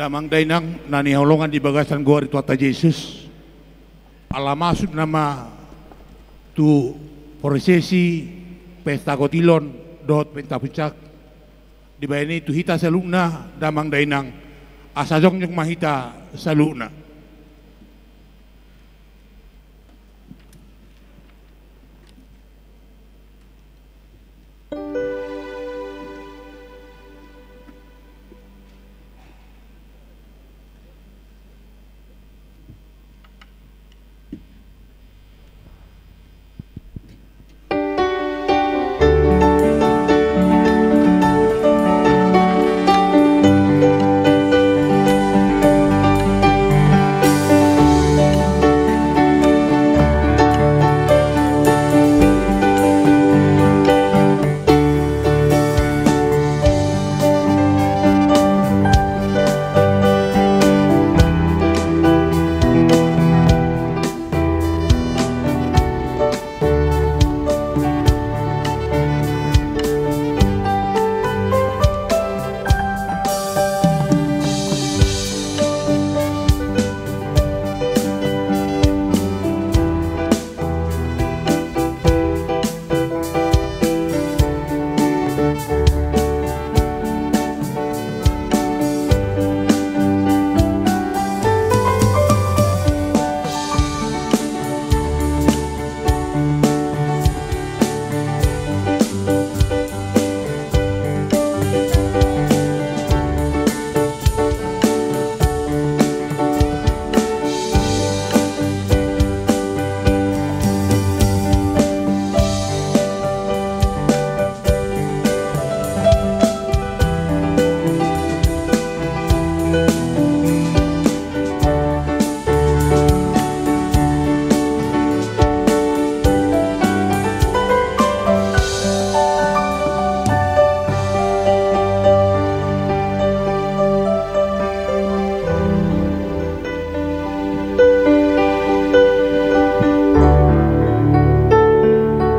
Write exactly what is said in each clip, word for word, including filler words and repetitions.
Damang dainang na hinaholongan di bagasan goar ni Tuhanta Jesus, ala masuk nama tu prosesi pesta gotilon dohot pesta puncak, dibahen i tu hita saluhutna damang dainang, asa jongjong ma hita saluhutna.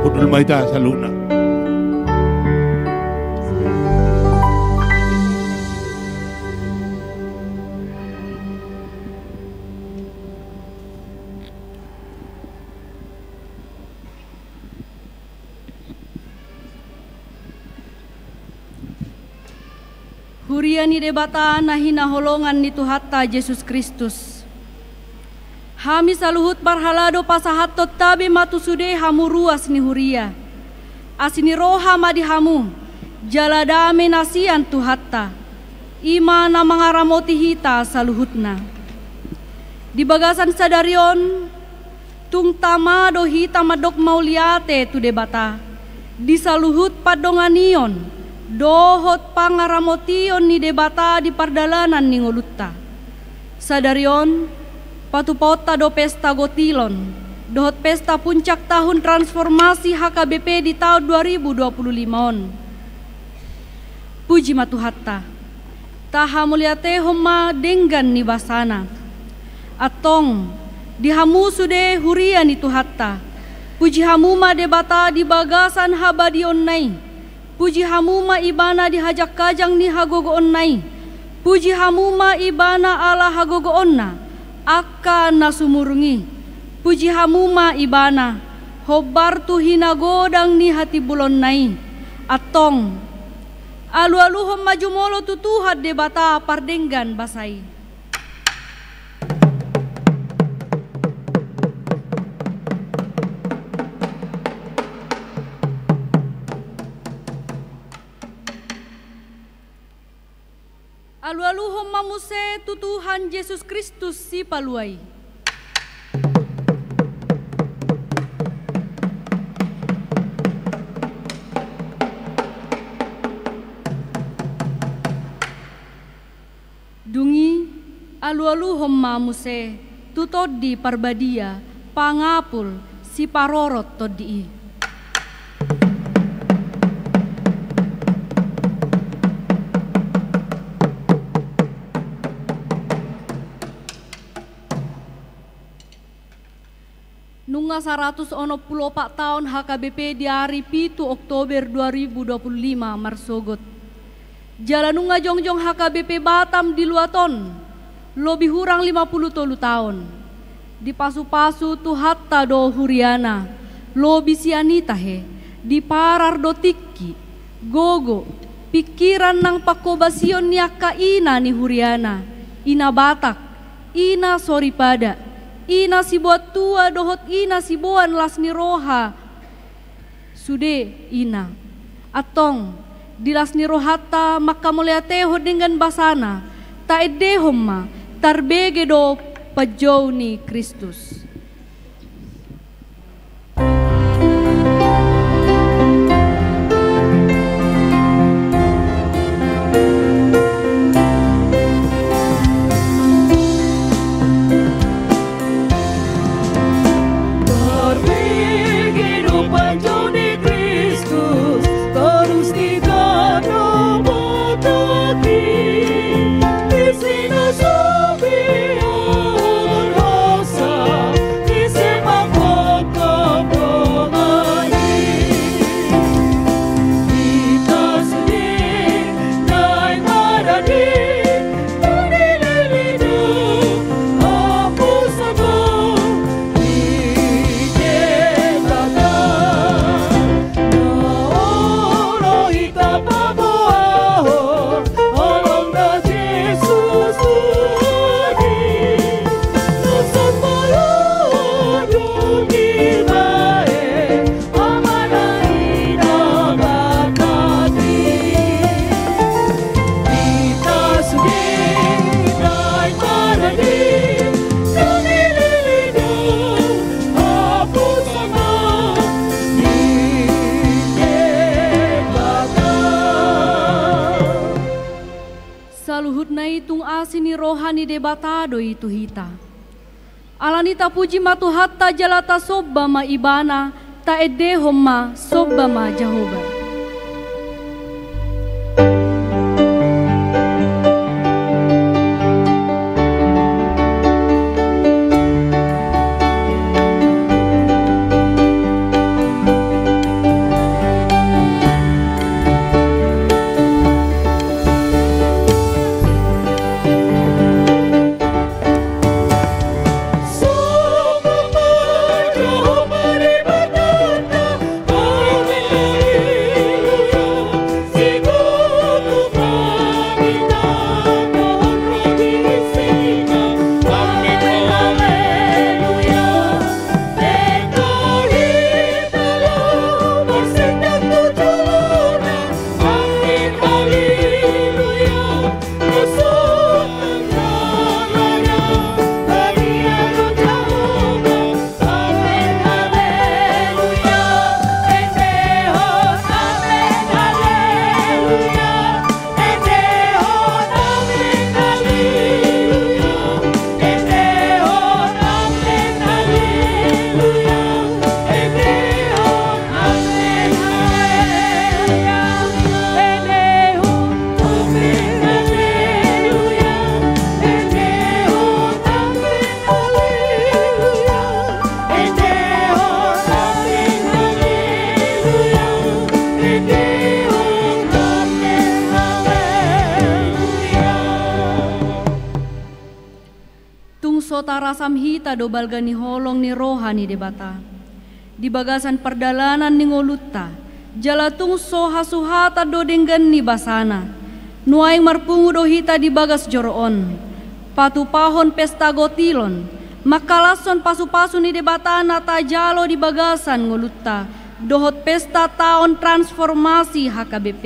Hundul ma hita saluhutna. Huria ni Debata na hinaholongan ni Tuhanta Jesus Kristus. Hami saluhut parhalado pasahathon tabe ma tu sude hamu ruas ni huria. Asi ni roha ma di hamu, jala dame na sian Tuhanta. I ma na mangaramoti hita saluhutna. Di bagasan sadari on, tung tama do hita mandok mauliate tu Debata, di saluhut pandonganion, dohot pangaramotion ni Debata di pardalanan ni ngolunta. Sadari on, patupaonta do pesta gotilon, dohot pesta puncak tahun transformasi H K B P di taon dua ribu dua puluh lima on. Puji ma Tuhanta. Tahamauliatehon ma denggan ni basana. Antong, di hamu sude huria ni Tuhanta. Puji hamu ma Debata di bagasan habadiaonna i. Puji hamu ma Ibana di hajangkajang ni hagogoonna i. Puji hamu ma Ibana ala hagogoonna, angka na sumurung i. Puji hamu ma Ibana, hombar tu hinagodang ni hatimbulonna i. Antong, alualuhon ma jumolo tu Tuhan Debata pardenggan basa i. Alualuhon ma muse tu Tuhan Jesus Kristus Sipalua i. Dung i, alualuhon ma muse tu Tondi Parbadia, pangapul, siparorot tondi i. Nunga saratus onom pulu opat taon H K B P di ari pitu Oktober dua ribu dua puluh lima marsogot. Jala nunga jongjong H K B P Batam di luat on lobi hurang lima pulu tolu taon. Dipasupasu Tuhanta do huriana, lobi sian i tahe, diparar do tingki, gogo, pingkiran nang panghobasion ni angka ina ni huriana, ina Batak, ina soripada, ina siboan tua dohot ina siboan las ni roha. Sude ina. Antong, di las ni rohanta manghamauliatehon denggan basana, taendehon ma, tarbege do panjou ni Kristus. Tarbege do panjou ni Kristus, torus di tano Batak i, di si na so binoan hosa, di si mangkophop dongan i. Hita sude naeng marade, Saluhutna i tung asi ni roha ni Debata do i tu hita. Alani i tapuji ma Tuhanta jala tasomba ma Ibana, taendehon ma, somba ma Jahowa. Tung so tarasam hita do balga ni holong ni roha ni Debata di bagasan pardalanan ni ngolunta, jala tung so hasuhatan do denggan ni basana. Nuaeng marpungu do hita di bagas joro on, patupahon pesta gotilon, mangkalashon pasupasu ni Debata na tajalo di bagasan ngolunta, dohot pesta taon transformasi H K B P.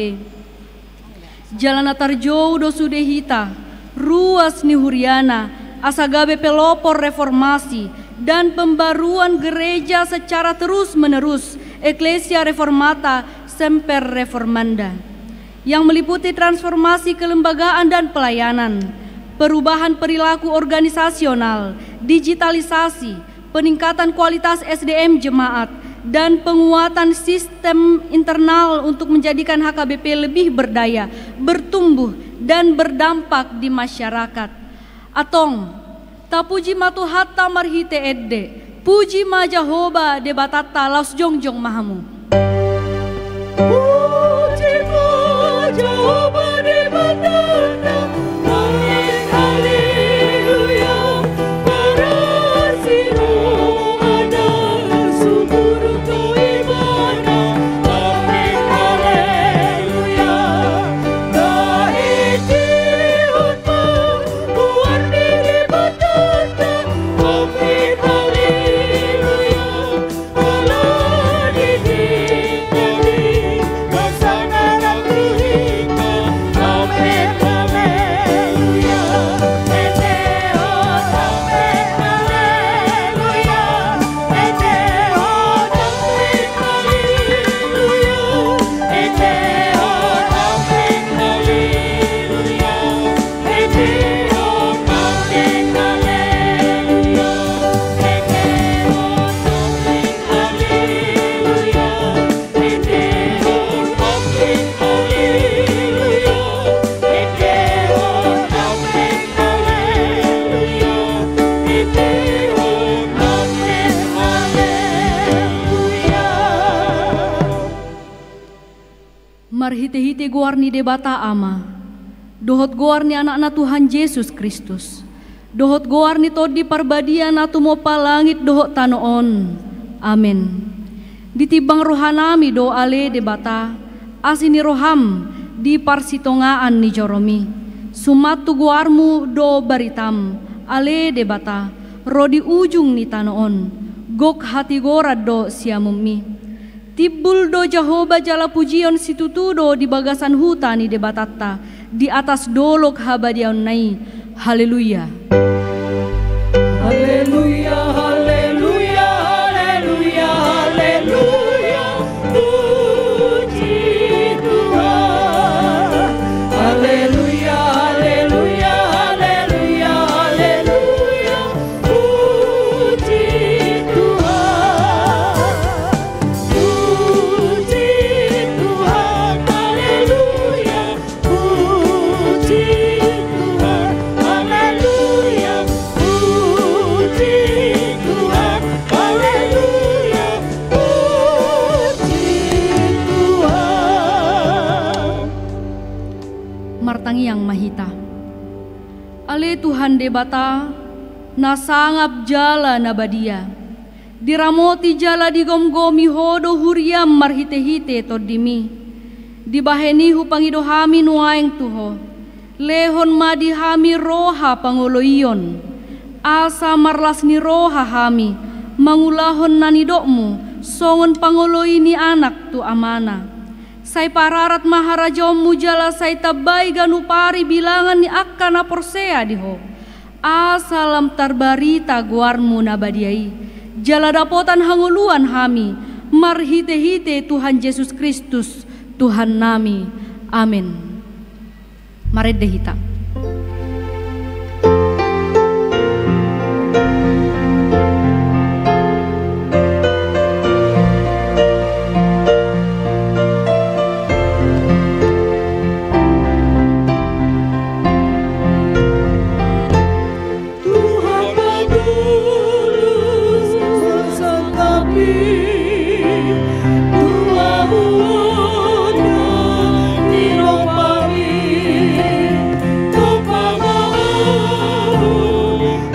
Jala na tarjou do sude hita, ruas ni huriana, asa gabe pelopor reformasi dan pembaruan gereja secara terus-menerus, Ecclesia Reformata Semper Reformanda, yang meliputi transformasi kelembagaan dan pelayanan, perubahan perilaku organisasional, digitalisasi, peningkatan kualitas S D M jemaat, dan penguatan sistem internal untuk menjadikan H K B P lebih berdaya, bertumbuh, dan berdampak di masyarakat. Antong, tapuji ma Tuhanta marhite ende, puji ma Jahowa Debatanta, laos jongjong ma hamu. Puji ma Jahowa Debata. Marhite-hite goar ni Debata Ama, dohot goar ni Anakna Tuhan Jesus Kristus, dohot goar ni Tondi Parbadia na tumompa langit dohot tano on. Amen. Ditimbang rohanami do ale Debata, asi ni roham di parsitongaan ni joromi. Suman tu goarmu do baritam, ale Debata, ro di ujung ni tano on, gok hatigoran do siamunmi. Timbul do Jahowa jala pujion situtu do di bagasan huta ni Debatanta, di atas dolok habadiaonna i. Haleluya. Haleluya, haleluya, haleluya, haleluya. Puji Tuhan. Haleluya, haleluya, haleluya, haleluya. Puji Tuhan. Puji Tuhan, haleluya. Puji Tuhan, haleluya. Puji Tuhan, haleluya. Puji Tuhan. Martangiang ma hita. Ale Tuhan Debata, na sangap jala na badia. Diramoti jala digomgomi Ho do huriam marhite-hite Tondimi. Dibahen i hupangido hami nuaeng tu Ho. Lehon ma di hami roha pangoloion, asa marlas ni roha hami mangulahon na nidokmu songon pangoloi ni anak tu amana. Sai pararat ma harajaonmu jala sai tambai ganup ari bilangan ni angka na porsea di Ho. Asa lam tarbarita goarmu na badia i, jala dapotan hangoluan hami, marhite-hite Tuhan Jesus Kristus, Tuhannami. Amen. Marende hita. Tuhan patulus, sangkapi, tua huonnya, tinompa mi, nompa ma ahu,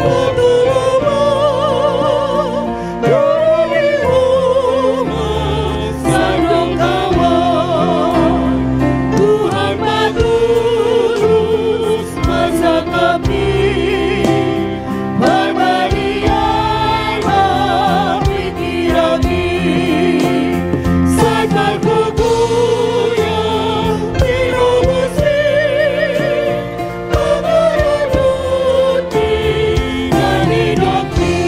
patulus ma, turu ni homa, sandok kawan, Tuhan patulus, masangkapi, parbadian ma pikiranki, sai parhuguya, tinobusmi, pangararuti, na nidokmi.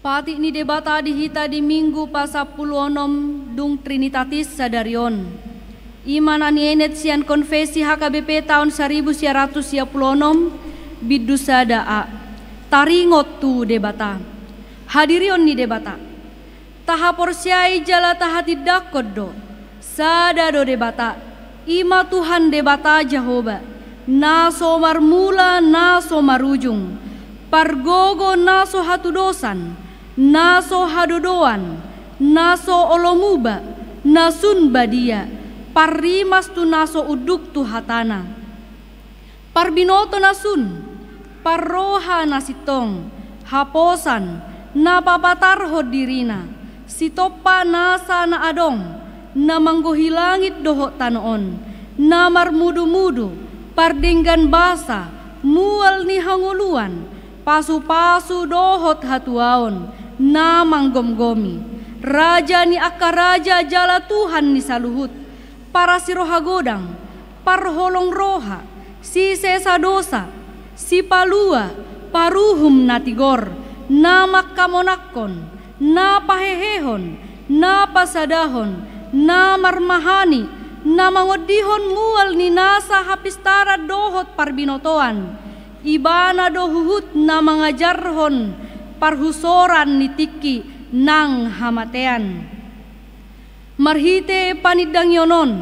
Patik ni Debata di hita di Minggu pasampulu onom dung Trinitatis sadari on. I ma na nienet sian Konfesi H K B P taon saribu sia ratus sia pulu onom, bindu sada A. Taringot tu Debata. Hadirion ni Debata. Tahaporseai jala tahatindangkon do. Sada do Debata, i ma Tuhan Debata Jahowa, na so marmula, na so marujung, pargogo na so hatudosan, na so hadodoan, na so olo muba, na sun badia, parrimas tu na so unduk tu hatana. Parbinoto na sun, parroha na sintong, haposan, na papatarhon dirina, sitompa nasa na adong, na manggohi langit dohot tano on, na marmudumudu, pardenggan basa, mual ni hangoluan, pasupasu dohot hatuaon, na manggomgomi, raja ni angka raja jala Tuhan ni saluhut, parasiroha godang, parholong roha, sisesa dosa, sipalua, paruhum na tigor, na mangkamonangkon, na pahehehon, na pasadahon, na marmahani, na mangondihon mual ni nasa hapistaran dohot parbinotoan, Ibana do huhut na mangajarhon parhusoran ni tingki nang hamatean. Marhite panindangion on,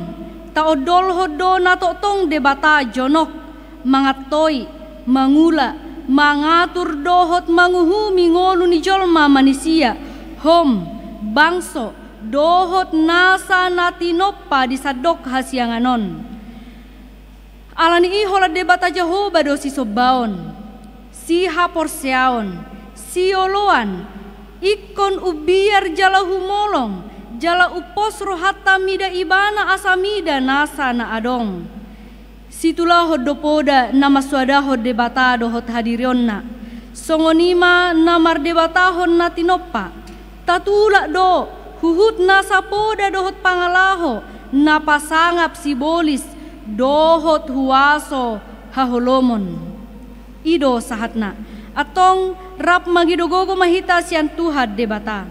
taondolhon do na tongtong Debata jonok, mangantoi, mangula, mangatur dohot manguhumi ngolu ni jolma manisia, hom, bangso, dohot nasa na tinompa di sandok hasiangan on. Ala ni i holan Debata Jahowa do sisombaon, sihaporseaon, sioloan, ingkon umbiar jala humolong, jala umpos rohanta mida Ibana asa mida nasa na adong. Situlahon do poda na mansoadahon Debata dohot hadirionna, songon i ma na mardebatahon na tinompa. Tatulak do huhut nasa poda dohot pangalaho na pasangap sibolis dohot huaso haholomon. I do sahatna. Antong rap mangido gogo ma hita sian Tuhan Debata.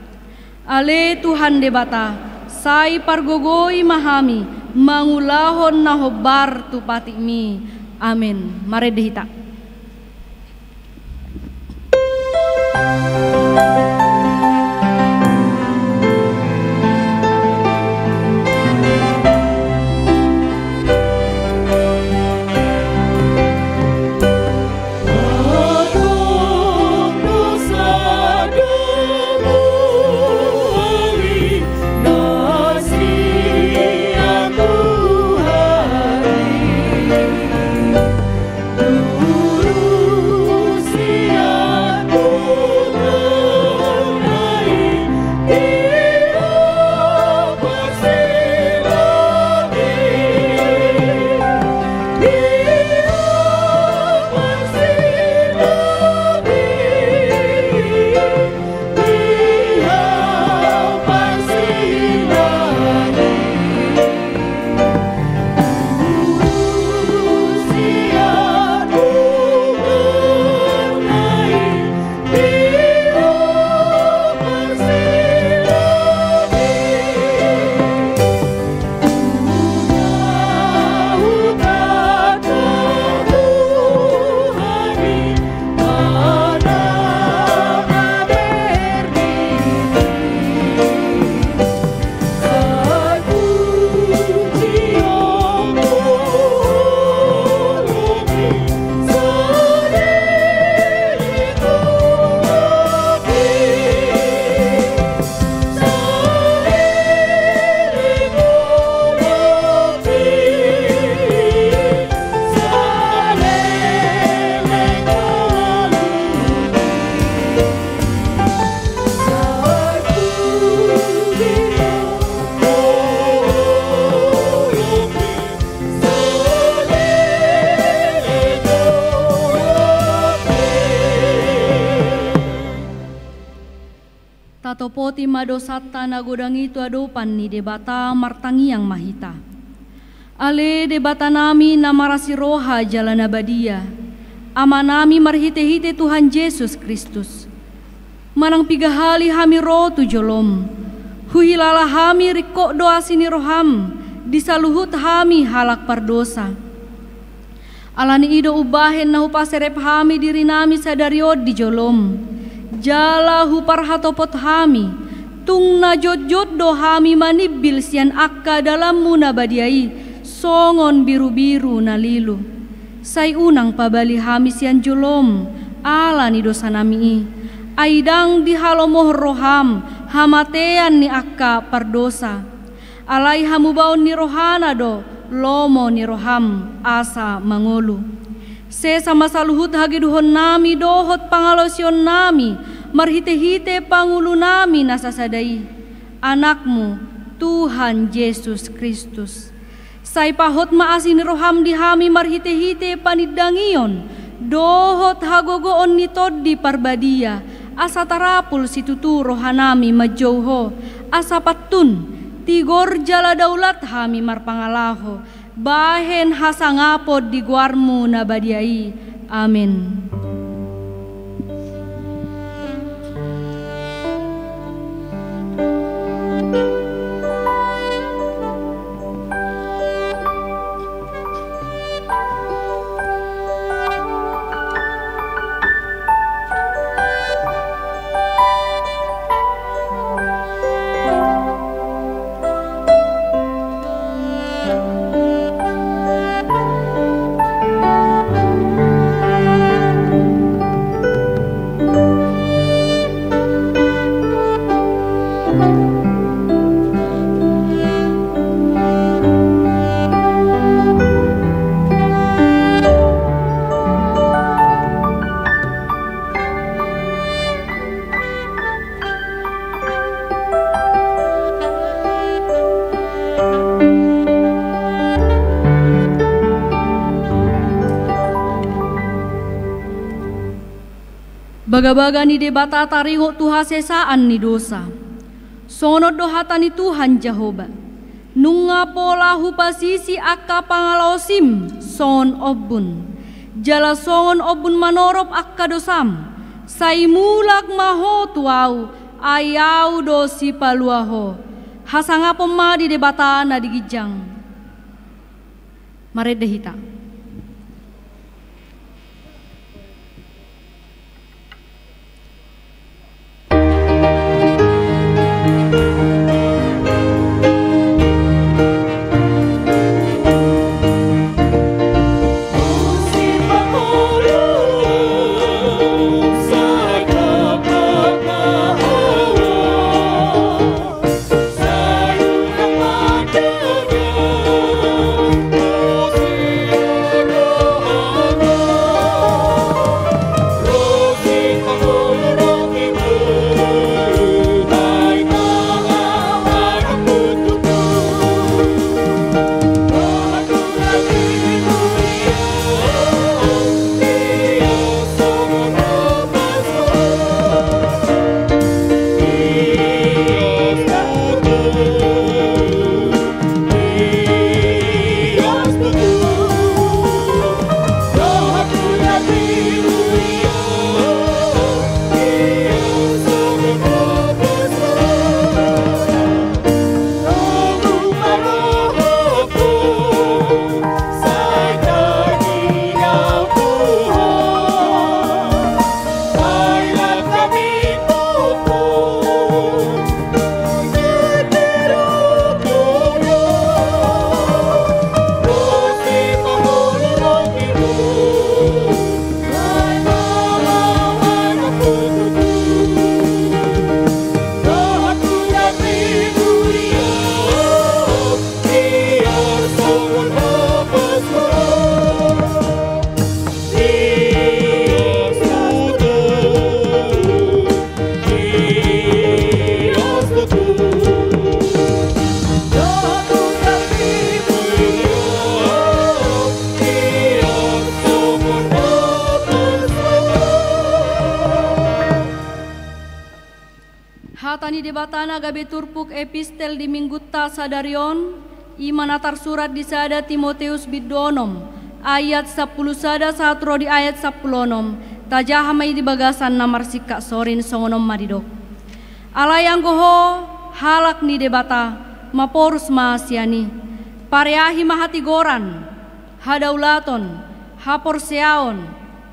Ale Tuhan Debata, sai pargogoi ma hami mangulahon na hombar tu patikmi. Amen. Marende hita. Tatopoti ma dosanta na godang i tu adopan ni Debata. Martangiang ma hita. Ale Debatanami na marasi roha jala na badia, Amanami marhitehite Tuhan Jesus Kristus, manang piga hali hami ro tu jolom, huhilala hami ringkot do asi ni roham di saluhut hami halak pardosa. Ala ni i do umbahen na hupaserep hami dirinami sadari on di jolom, jala huparhatopot hami, tung na jotjot do hami manimbil sian angka dalanmu na badia i songon birubiru na lilu. Sai unang pabali hami sian jolom ala ni dosanami i, ai ndang dihalomohon roham hamatean ni angka pardosa. Alai hamubaon ni rohana do lomo ni roham asa mangolu. Sesa ma saluhut hagedukonnami dohot pangalaosionnami marhitehite pangulunami na sasada i, Anakmu, Tuhan Jesus Kristus. Sai pahot ma asi ni roham di hami marhitehite panindangion dohot hagogoon ni Tondi Parbadia, asa tarapul situtu rohanami manjou Ho, asa pantun, tigor jala daulat hami marpangalaho bahen hasangapon di goarmu na badia i. Amen. Bagabaga ni Debata taringot tu hasesaan ni dosa. Songon on do hata ni Tuhan Jahowa: Nunga pola hupasisi angka pangalaosim songon ombun, jala songon ombun manorop angka dosam, sai mulak ma ho tu Ahu, ai Ahu do sipalua ho. Hasangapon ma di Debata na di ginjang. Marende hita. Hata ni Debata na gabe turpuk epistel di Minggunta sadari on, i ma na tarsurat di sada Timoteus bindu onom, ayat sampulu sada sahat ro di ayat sampulu onom. Tajaha ma i di bagasan na marsingkat sorin, songon on ma didok: Alai anggo ho, halak ni Debata, maporus ma sian i. Pareahi ma hatigoran, hadaulaton, haporseaon,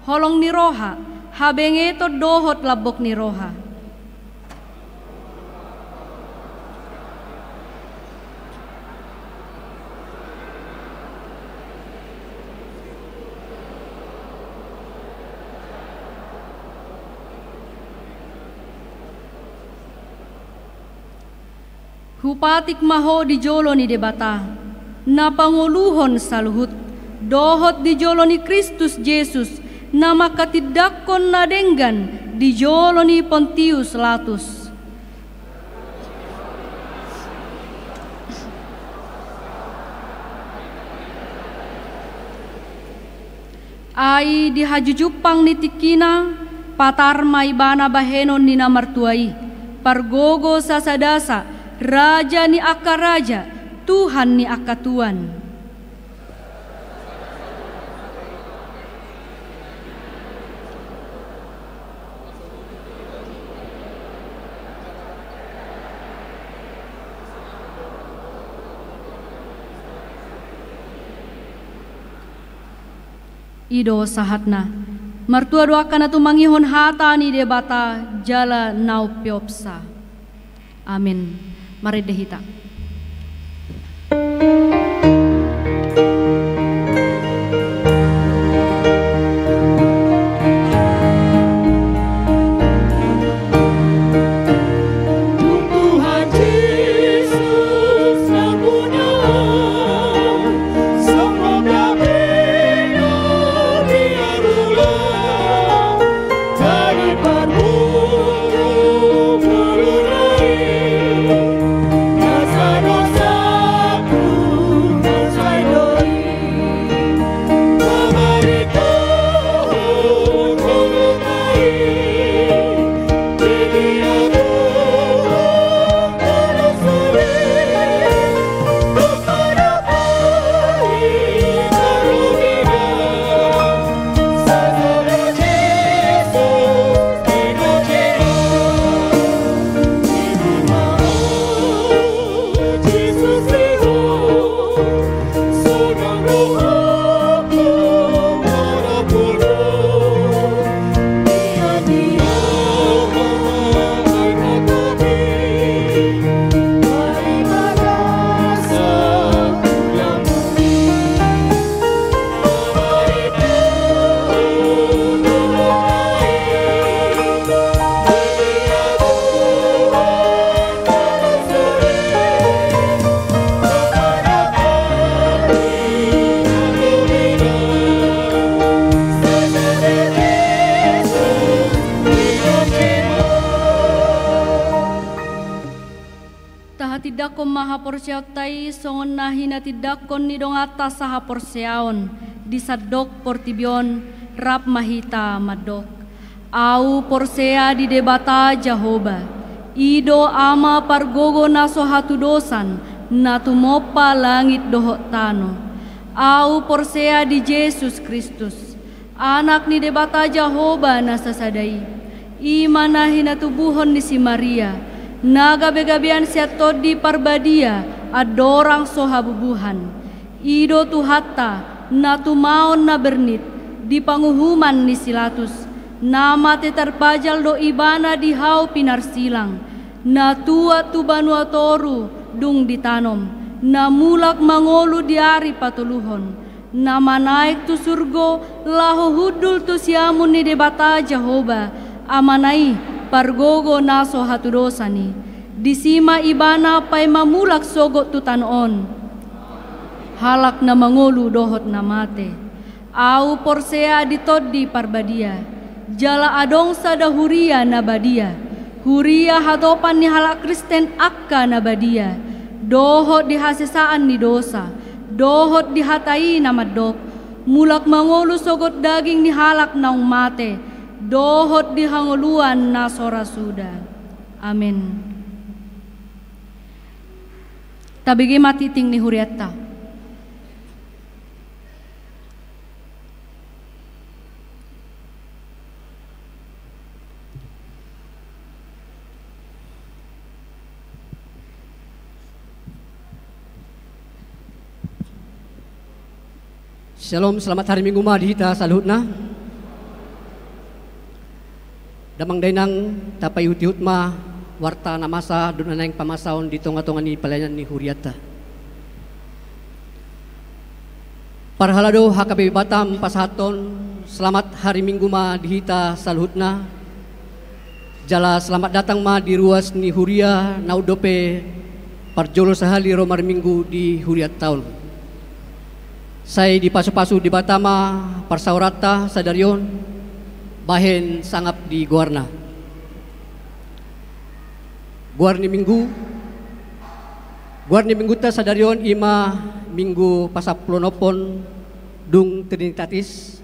holong ni roha, habengeton dohot lambok ni roha. Hupatik ma ho di jolo ni Debata, na pangoluhon saluhut, dohot di jolo ni Kristus Jesus, na manghatindanghon na denggan di jolo ni Pontius Latus. Ai di hajujumpang ni tingkina, patar ma ibana bahenon ni na martua i, pargogo sasadasa, Raja ni angka raja, Tuhan ni angka tuan. I do sahatna. Martua do angka na tumangihon hata ni Debata jala na umpeopsa. Amen. Marende hita. Tindanghon ma haporseaonta i songon na hinatindangkon ni donganta sahaporseaon di sandok portibi on, rap ma hita mandok. Ahu porsea di Debata Jahowa, i do Ama pargogo na so hatudosan, na tumompa langit dohot tano. Ahu porsea di Jesus Kristus, Anak ni Debata Jahowa na sasada i, i ma na hinatubuhon ni si Maria, na gabegabean sian Tondi Parbadia andorang so habubuhan. I do Tuhanta, na tumaon na bernit di panguhuman ni si Latus, na mate tarpajal do Ibana di hau pinarsilang, na tuat tu banua toru dung ditanom, na mulak mangolu di ari patoluhon, na manaek tu surgo laho hundul tu siamun ni Debata Jahowa, Amana i, pargogo na so hatudosan i. Disi ma Ibana paima mulak sogot tu tano on halak na mangolu dohot na mate. Ahu porsea di Tondi Parbadia, jala adong sada huria na badia, huria hatopan ni halak Kristen angka na badia, dohot di hasesaan ni dosa, dohot di hata i na mandok, mulak mangolu sogot daging ni halak naung mate, dohot di hangoluan na so ra suda. Amen. Tabege ma tingting ni hurianta. Syalom, selamat hari Minggu ma di hita saluhutna. Damang dainang, tapaihutihut ma warta na masa dohot na naeng pamasaon di tongatonga ni pelayanan ni hurianta. Parhalado H K B Batam pasahathon selamat hari Minggu ma di hita saluhutna. Jala selamat datang ma di ruas ni huria naung dope parjolo sahali ro marminggu di hurianta on. Sai dipasupasu Debata ma parsaoranta sadari on bahen sangap di goarna. Goar ni minggu, goar ni minggunta sadari on i ma minggu pasampuluonomhon dung Trinitatis,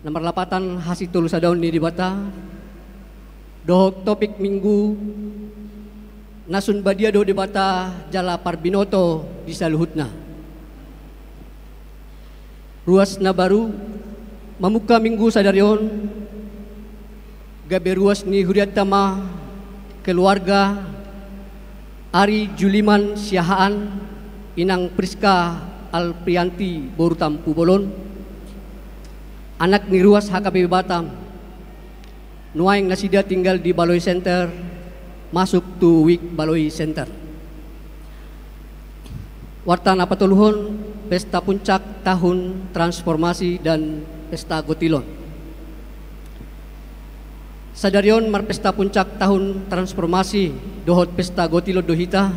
na marlapatan hasitolusadaon ni Debata, dohot topik minggu, na sun badia do Debata jala parbinoto di saluhutna. Ruas na baru, mamungka minggu sadari on, gabe ruas ni hurianta ma keluarga Ari Juliman Siahaan, Inang Priska Alprianti boru Tampubolon, anak ni ruas H K B Batam, nuaeng nasida tinggal di Baloi Center, masuk tu Wik Baloi Center. Warta na patoluhon, pesta puncak tahun transformasi dan pesta gotilon. Sadari on marpesta puncak tahun transformasi dohot pesta gotilon do hita.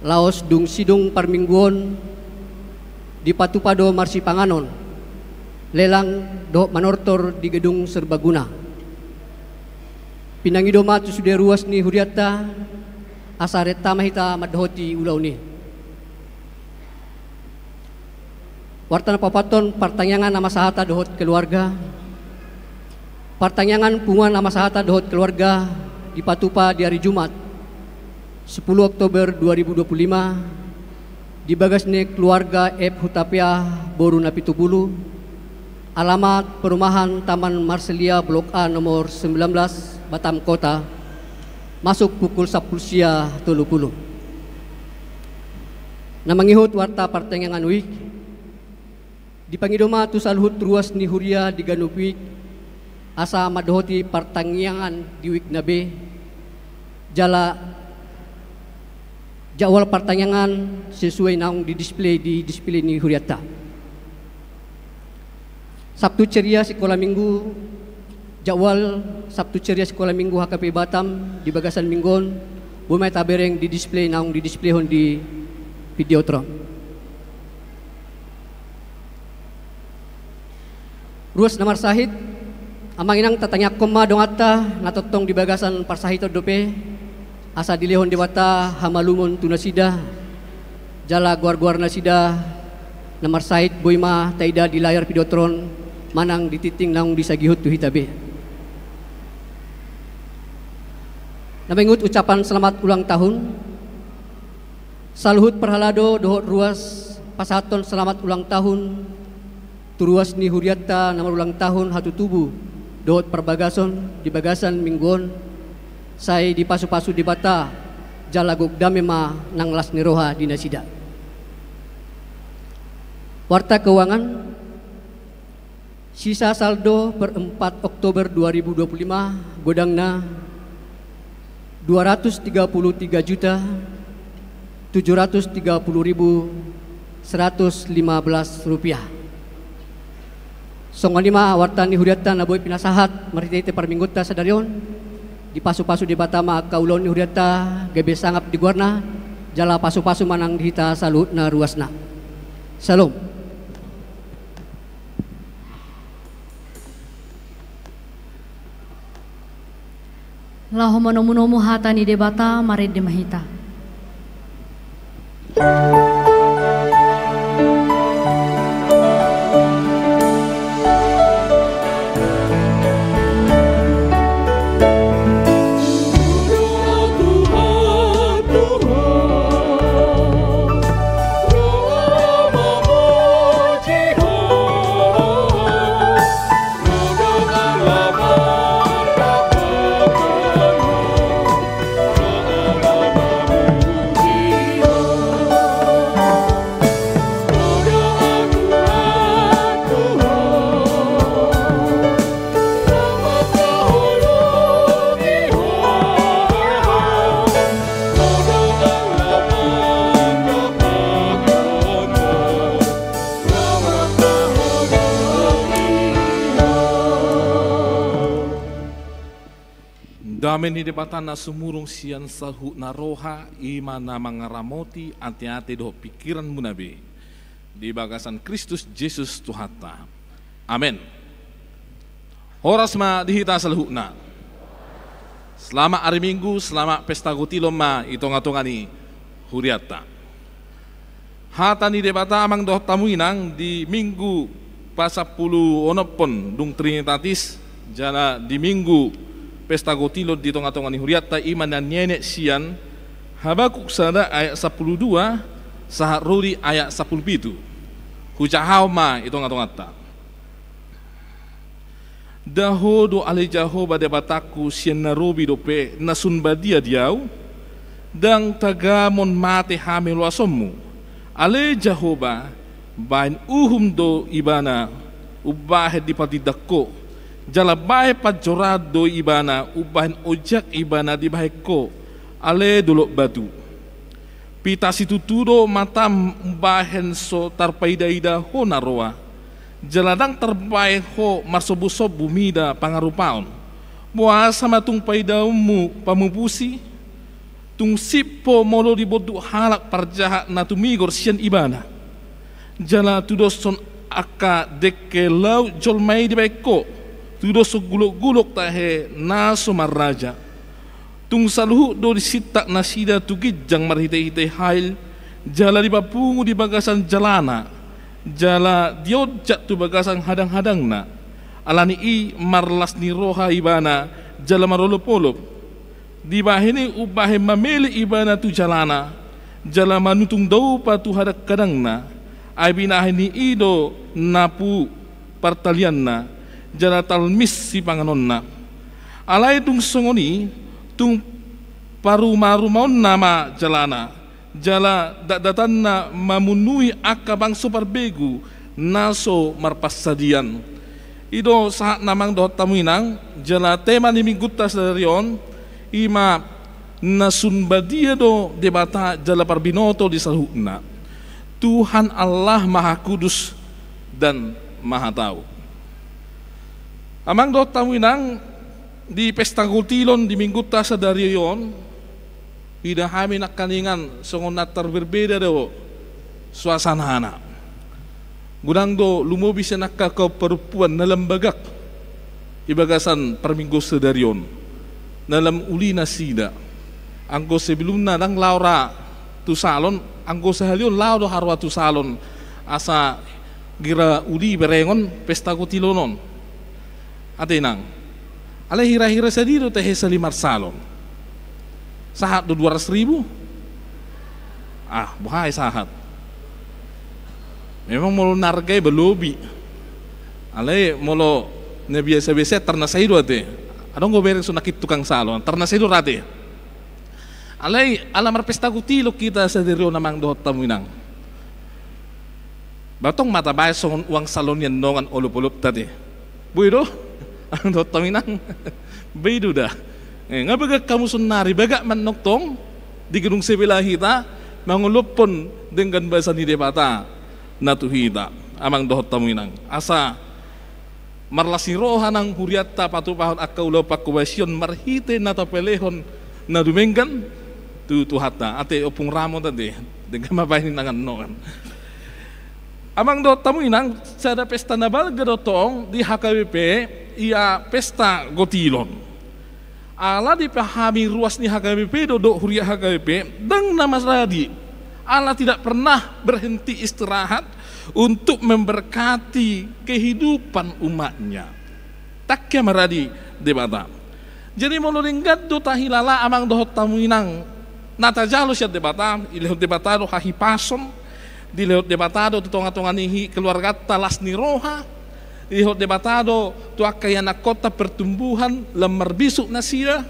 Laos dung sidung parmingguon, dipatupa do marsipanganon, lelang dohot manortor di Gedung Serbaguna. Pinangido ma tu sude ruas ni hurianta, asa renta ma hita mandohoti ulaon i. Warta na paopathon, partangiangan ama sahata dohot keluarga. Partangiangan punguan ama sahata dohot keluarga dipatupa di ari Jumat, sepuluh Oktober dua ribu dua puluh lima, di bagas ni keluarga F Hutapea boru Napitupulu, alamat perumahan Taman Marselia Blok A nomor sembilan belas, Batam Kota, masuk pukul sampulu sia tolu pulu. Na mangihut warta partangiangan Wik, dipangido ma tu saluhut ruas ni huria di ganup Wik, asa mandohoti partangiangan di Wik na be, jala jadwal partangiangan sesuai naung didisplay di display ni hurianta. Sabtu ceria sekolah minggu, jadwal Sabtu ceria sekolah minggu H K P Batam di bagasan minggu on, boi ma tabereng di display naung didisplayhon di Videotron. Ruas na marsahit, amang inang, tatangiangkon ma donganta na tongtong di bagasan parsahiton dope, Asa dilehon Debata hamalumon tu nasida, jala goar-goar nasida na marsahit boi ma taida di layar pidotoron manang di tingting naung disagihon tu hita be. Na mangihut ucapan selamat ulang tahun, saluhut parhalado dohot ruas pasahathon selamat ulang tahun tu ruas ni hurianta na marulang tahun hatutubu dohot parbagason di bagasan minggu on, sai dipasu-pasu Debata jala gok dame ma nang las ni roha di nasida. Warta keuangan, sisa saldo per empat Oktober dua ribu dua puluh lima godangna dua ratus tiga puluh tiga juta tujuh ratus tiga puluh ribu seratus lima belas rupiah. Songon i ma warta ni hurianta na boi pinasahat marhite-hite parminggunta sadari on. Dipasu-pasu Debata ma angka ulaon ni hurianta gabe sangap di goarna, jala pasu-pasu ma nang di hita saluhutna ruasna. Syalom. Laho manomu-nomu hata ni Debata, marende ma hita. Dame ni Debata na sumurung sian sahuhutna roha, i ma na mangaramoti ateate dohot pingkiranmuna be, di bagasan Kristus Jesus Tuhanta. Amen. Horas ma di hita saluhutna. Selamat ari Minggu, selamat pesta gotilon ma i tonga-tonga ni hurianta. Hata ni Debata, amang dohot hamu inang, di Minggu pasampulu onomhon dung Trinitatis, jala di Minggu pesta gotilon di tonga-tonga ni hurianta, i ma na nienet sian Habakuk sada ayat sampulu dua sahat ro di ayat sampulu pitu. Hujahahon ma i tonga-tonganta. Nda Ho do ale Jahowa Debatangku, sian na robi dope na sun badia di ahu? Ndang tagamon mate hameloasonmu. Ale Jahowa, bahen uhum do Ibana umbahen dipartindang Ho, jala bahen panjoraan do Ibana umbahen ojak Ibana dibahen Ho, ale dolok batu. Pita situtu do matam umbahen so tarpaida-ida Ho na roa, jala ndang tarbahen Ho marsombu-sombu mida pangarupaon. Boasa ma tung paidaonmu pamupusi? Tung sip Ho molo dibondut halak parjahat na tumigor sian Ibana. Jala tudoshon angka dengke laut jolma i dibahen Ho, tudoshon gulok-gulok tahe na so marraja. Tung saluhut do disintak nasida tu ginjang marhite-hite hail, jala dipapungu di bagasan jalana, jala dionjak tu bagasan hadang-hadangna. Ala ni i marlas ni roha Ibana, jala marolop-olop. Dibahen i umbahen mamele Ibana tu jalana, jala manutung daupa tu hadang-hadangna. Ai binahen ni i do napu partalianna, jala talmis sipanganonna. Alai tung songon i, tung parumarumaonna ma jalana, jala datdatanna mamunui angka bangso parbegu na so marpansadian. I do sahatna amang dohot hamu inang, jala tema ni Minggunta sadari on, i ma na sun badia do Debata jala parbinoto di saluhutna. Tuhan Allah Maha Kudus dan Maha Tau. Amang dohot hamu inang, di pesta gotilon di Minggunta sadari on, ida hami nangkaningan songon na tarberbeda do suasanana. Godang do lumobi sian angka kaum parompuan na lam bagak di bagasan parminggu sadari on, na lam uli nasida. Anggo sebelumna ndang laho ra tu salon, anggo sahali on laho do haroa tu salon, asa gira uli berengon pesta gotilon on. Ate inang. Alai hira-hira sadia do tehe sahali marsalon? Sahat do dua ratus ribu? Ah, boha i sahat. Memang molo na arga i ba lobi. Alai molo na biasa-biasa, tarnasai do ate. Adong do hubereng songon i tukang salon, tarnasai do ra ate. Alai ala marpesta gotilon hita sadari on, amang dohot hamu inang. Ba tong ma tabaen songon uang salon i annon olop-olopta ate. Boi do? Amang dohot hamu inang. Boi do da. Eh, nga bagak hamu saonari, bagak ma annon tong di gedung sebelah hita mangolophon denggan basa ni Debata na tu hita, amang dohot hamu inang. Asa marlas ni roha nang hurianta patupahon angka ulaon pangkobasion marhite na tapelehon na dumenggan tu Tuhanta. Ate Ompung Ramon ate, denggan ma baen inang annon. Amang dohot hamu inang, sada pesta na balga do tong di H K B P, ia pesta gotilon. Ala dipahami ruas ni H K B P do, dohot huria H K B P, ndang na maradi. Allah tidak pernah berhenti istirahat untuk memberkati kehidupan umat-Nya. Tangkas maradi Debata. Jadi molo denggan do tahilala, amang dohot hamu inang, na tajalo sian Debata, dilehon Debata do hahipason, dilehon Debata do tu tonga-tonga ni keluarganta las ni roha, dilehon Debata do tu angka ianakkonta pertumbuhan, lam marbisuk nasida,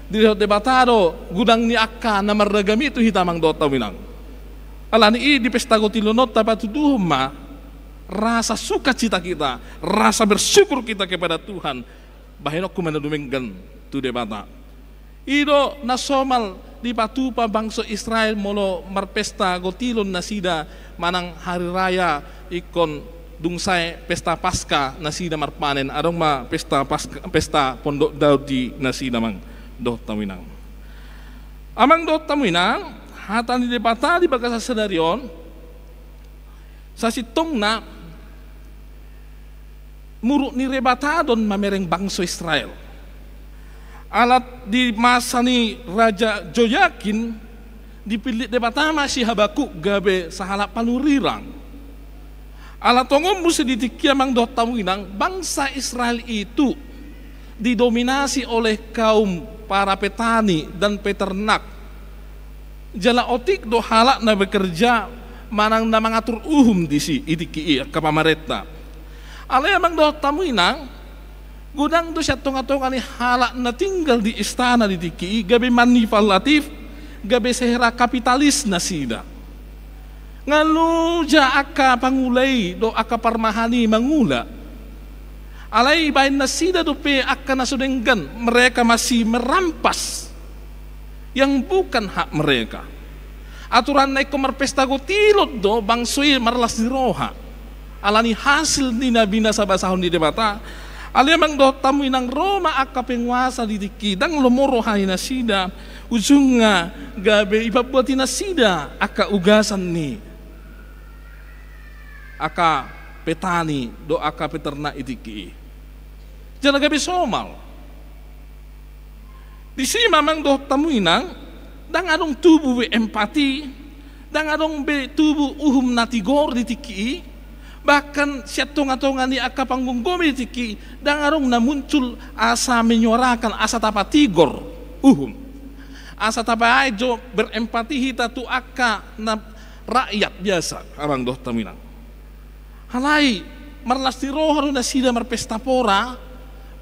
dilehon Debata do godang ni angka na marragam i tu hita, amang dohot hamu inang. Alani i di pesta gotilon on tapatuduhon ma rasa sukacita kita, rasa bersyukur kita kepada Tuhan, bahenonku ma na dumenggan tu Debata. I do na somal dipatupa bangso Israel molo marpesta gotilon nasida manang hari raya ingkon dung sae pesta Paska nasida marpanen, adong ma pesta Paska, pesta Pondok Daud di nasida, amang dohot hamu inang. Amang dohot hamu inang, hata ni Debata di bagasan sadari on, sasintongna muruk ni Debata do on mamereng bangso Israel. Ala di masa ni Raja Joyakim, dipillit Debata ma si Habakuk gabe sahalak panurirang. Ala tongon muse di tingki i, amang dohot hamu inang, bangsa Israel itu didominasi oleh kaum para petani dan peternak. Jala otik do halak na bekerja manang na mangatur uhum disi di tingki i, angka pamarenta. Alai, amang dohot hamu inang, godang do sian tonga-tonga ni halak na tinggal di istana di tingki i gabe manipulatif, gabe sehera kapitalis nasida. Nga loja angka pangula i dohot angka parmahan i mangula. Alai dibaen nasida dope angka na so denggan, mereka masih merampas yang bukan hak mereka. Aturanna ingkon marpesta gotilon do bangso i marlas ni roha alani hasil ni na binasa-basahon ni Debata. Alai, amang dohot hamu inang, ro ma angka penguasa di tingki i, ndang lomo roha ni nasida, ujungna gabe dipabuati nasida angka ugasan ni angka petani dohot angka peternak di tingki i. Jala gabe somal. Disi ma, amang dohot hamu inang, ndang adong tubu be empati, ndang adong be tubu uhum na tigor di tingki i. Bahkan sian tonga-tonga ni angka panggomgomi di tingki i, ndang adong na muncul asa menyuarakan, asa tapatigor uhum, asa tapaai jo berempati hita tu angka na rakyat biasa, amang dohot hamu inang. Alai marlas ni roha do nasida marpesta pora,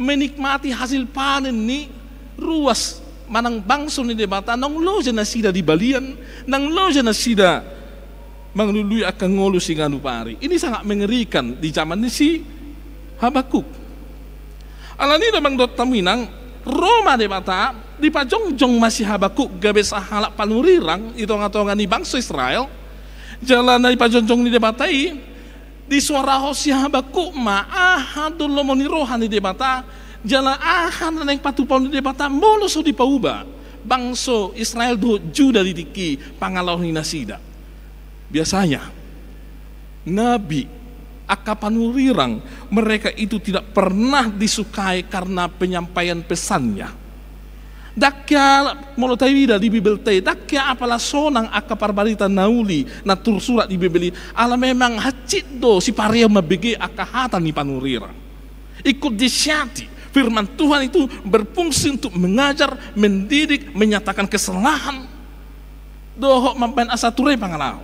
menikmati hasil panen ni ruas manang bangso ni Debata, naung loja nasida di balian, naung loja nasida mangalului angka ngolu siganup ari. Ini sangat mengerikan di zaman ni si Habakuk. Alani i do, amang dohot hamu inang, ro ma Debata, dipajongjong ma si Habakuk gabe sahalak panurirang di tonga-tonga ni bangso Israel. Jala na dipajongjong ni Debata i, disuarahon si Habakuk ma aha do lomo ni roha ni Debata, jala aha na naeng patupahon ni Debata molo so dipauba bangso Israel dohot Juda di tingki i pangalaho ni nasida. Biasanya, nabi, angka panurirang, mereka itu tidak pernah disukai karena penyampaian pesannya. Ndang hea, molo taida di Bibelta i, ndang hea apala sonang angka parbarita na uli na tarsurat di Bibel i, ala memang hansit do sipareon mambege angka hata ni panurirang. Ingkon disihati, firman Tuhan itu berfungsi untuk mengajar, mendidik, menyatakan kesalahan, dohot mambahen asa ture pangalaho.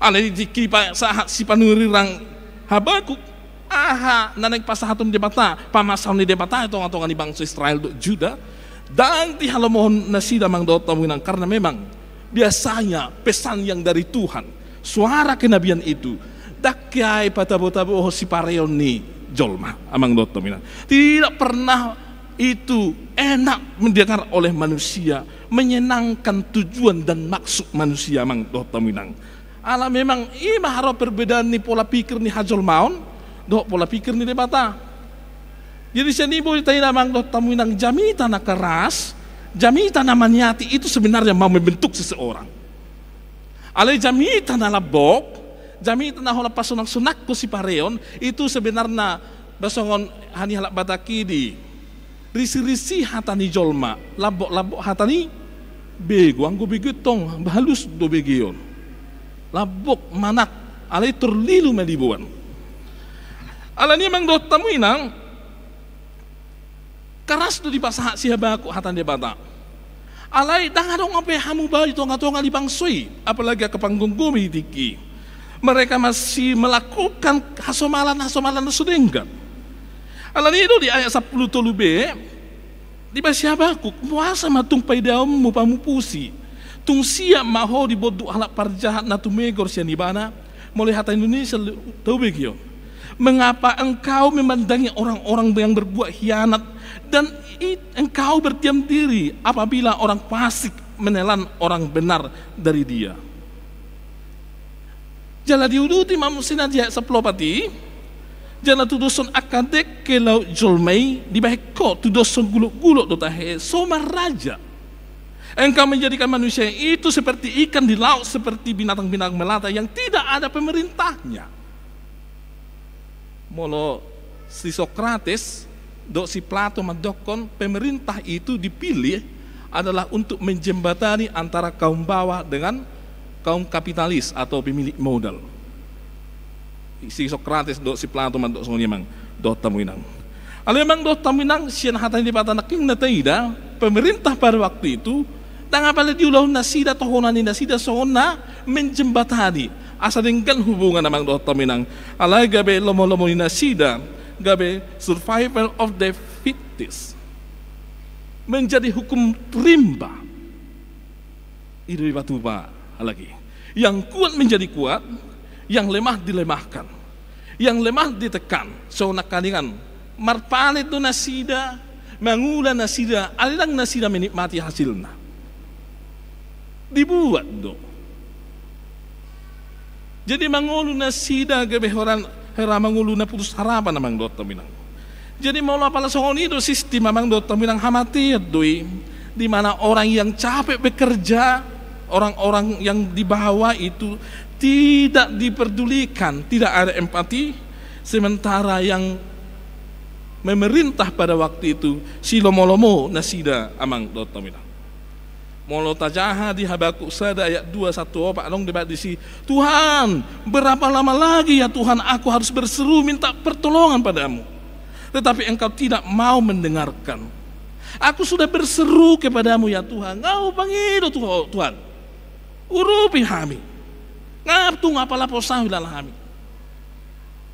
Alai di tingki pasahat si panurirang Habakuk, aha na naeng pasahaton Debata, pamasaon ni Debata i tongatonga ni bangso Israel dohot Juda, ndang dihalomohon nasida amang dohot hamu inang, karena memang biasanya pesan yang dari Tuhan, suara kenabian itu, ndang hea i patabo-tabohon sipareon ni jolma amang dohot hamu inang. Tidak pernah itu enak mendengar oleh manusia, menyenangkan tujuan dan maksud manusia amang dohot hamu inang. Ala memang i ma haroro perbedaan ni pola pikir ni hajolmaon dohot pola pikir ni Debata. Jadi sian i boi taida amang dohot hamu inang, jamita na keras, jamita na maniati itu sebenarnya mau membentuk seseorang. Alai jamita na lambok, jamita na holan pasonang-sonangkon sipareon, itu sebenarna ba songon hata ni halak Batak i di risi-risi hata ni jolma, lambok-lambok hata ni begu. Anggo begu i tong halus do begeon, lambok manang alai torlilu ma diboan. Alani i amang dohot hamu inang, keras do dipasahat si Habakuk hata ni Debata. Alai ndang adong be hamubaon di tongatonga ni bangso i, apalagi angka panggomgomi di tingki i. Mereka masih melakukan hasomalan-hasomalan na so denggan. Alani i do di ayat sampulu tolu be, dibaen si Habakuk, boasa ma tung paidaonmu pamupusi? Tung siap ma ho dibondut halak parjahat na tumegor sian ibana? Molo hata Indonesia tau begeon. Mengapa engkau memandangi orang-orang yang berbuat hianat dan i-, engkau berdiam diri apabila orang fasik menelan orang benar dari dia? Jala diuduti ma muse na di ayat sampulu opat i, jala tudoshon angka dengke laut jolma i dibahen ho tudoshon gulok-gulok do tahe, so marraja. Engkau menjadikan manusia itu seperti ikan di laut, seperti binatang-binatang melata yang tidak ada pemerintahnya. Molo si Sokrates dohot si Plato mandokkon, pemerintah itu dipilih adalah untuk menjembatani antara kaum bawah dengan kaum kapitalis atau pemilik modal. Si Sokrates dohot si Plato mandok songon i amang dohot hamu inang. Alai amang dohot hamu inang, sian hata ni Debata nangkin na taida, pemerintah pada waktu itu, ndang apala diulahon nasida, tohonan ni nasida songon na menjembatani asa denggan hubungan amang dohot hamu inang. Alai gabe lomo-lomo ni nasida, gabe survival of the fittest. Menjadi hukum rimba. I do dipatupa halak i. Yang kuat menjadi kuat, yang lemah dilemahkan, yang lemah ditekan. Songon nangkaningan, marpanen do nasida, mangula nasida, alai ndang nasida menikmati hasilna. Dibuat do. Jadi mangolu nasida gabe hera, hera mangolu na putus harapan amang dohot hamu inang. Jadi molo apala songon i do sistem amang dohot hamu inang, hamatean do i, di mana orang yang capek bekerja, orang-orang yang di bawah itu tidak diperdulikan, tidak ada empati, sementara yang memerintah pada waktu itu silomo-lomo nasida amang dohot hamu inang. Molo tajaha di Habakuk sada ayat dua sahat tu opat, adong dibaen disi, "Tuhan, berapa lama lagi ya Tuhan aku harus berseru minta pertolongan padamu? Tetapi Engkau tidak mau mendengarkan. Aku sudah berseru kepadamu ya Tuhan." Nga hupangido tu Ho, Tuhan. Urupi hami. Nga tung apala posamu ilala hami.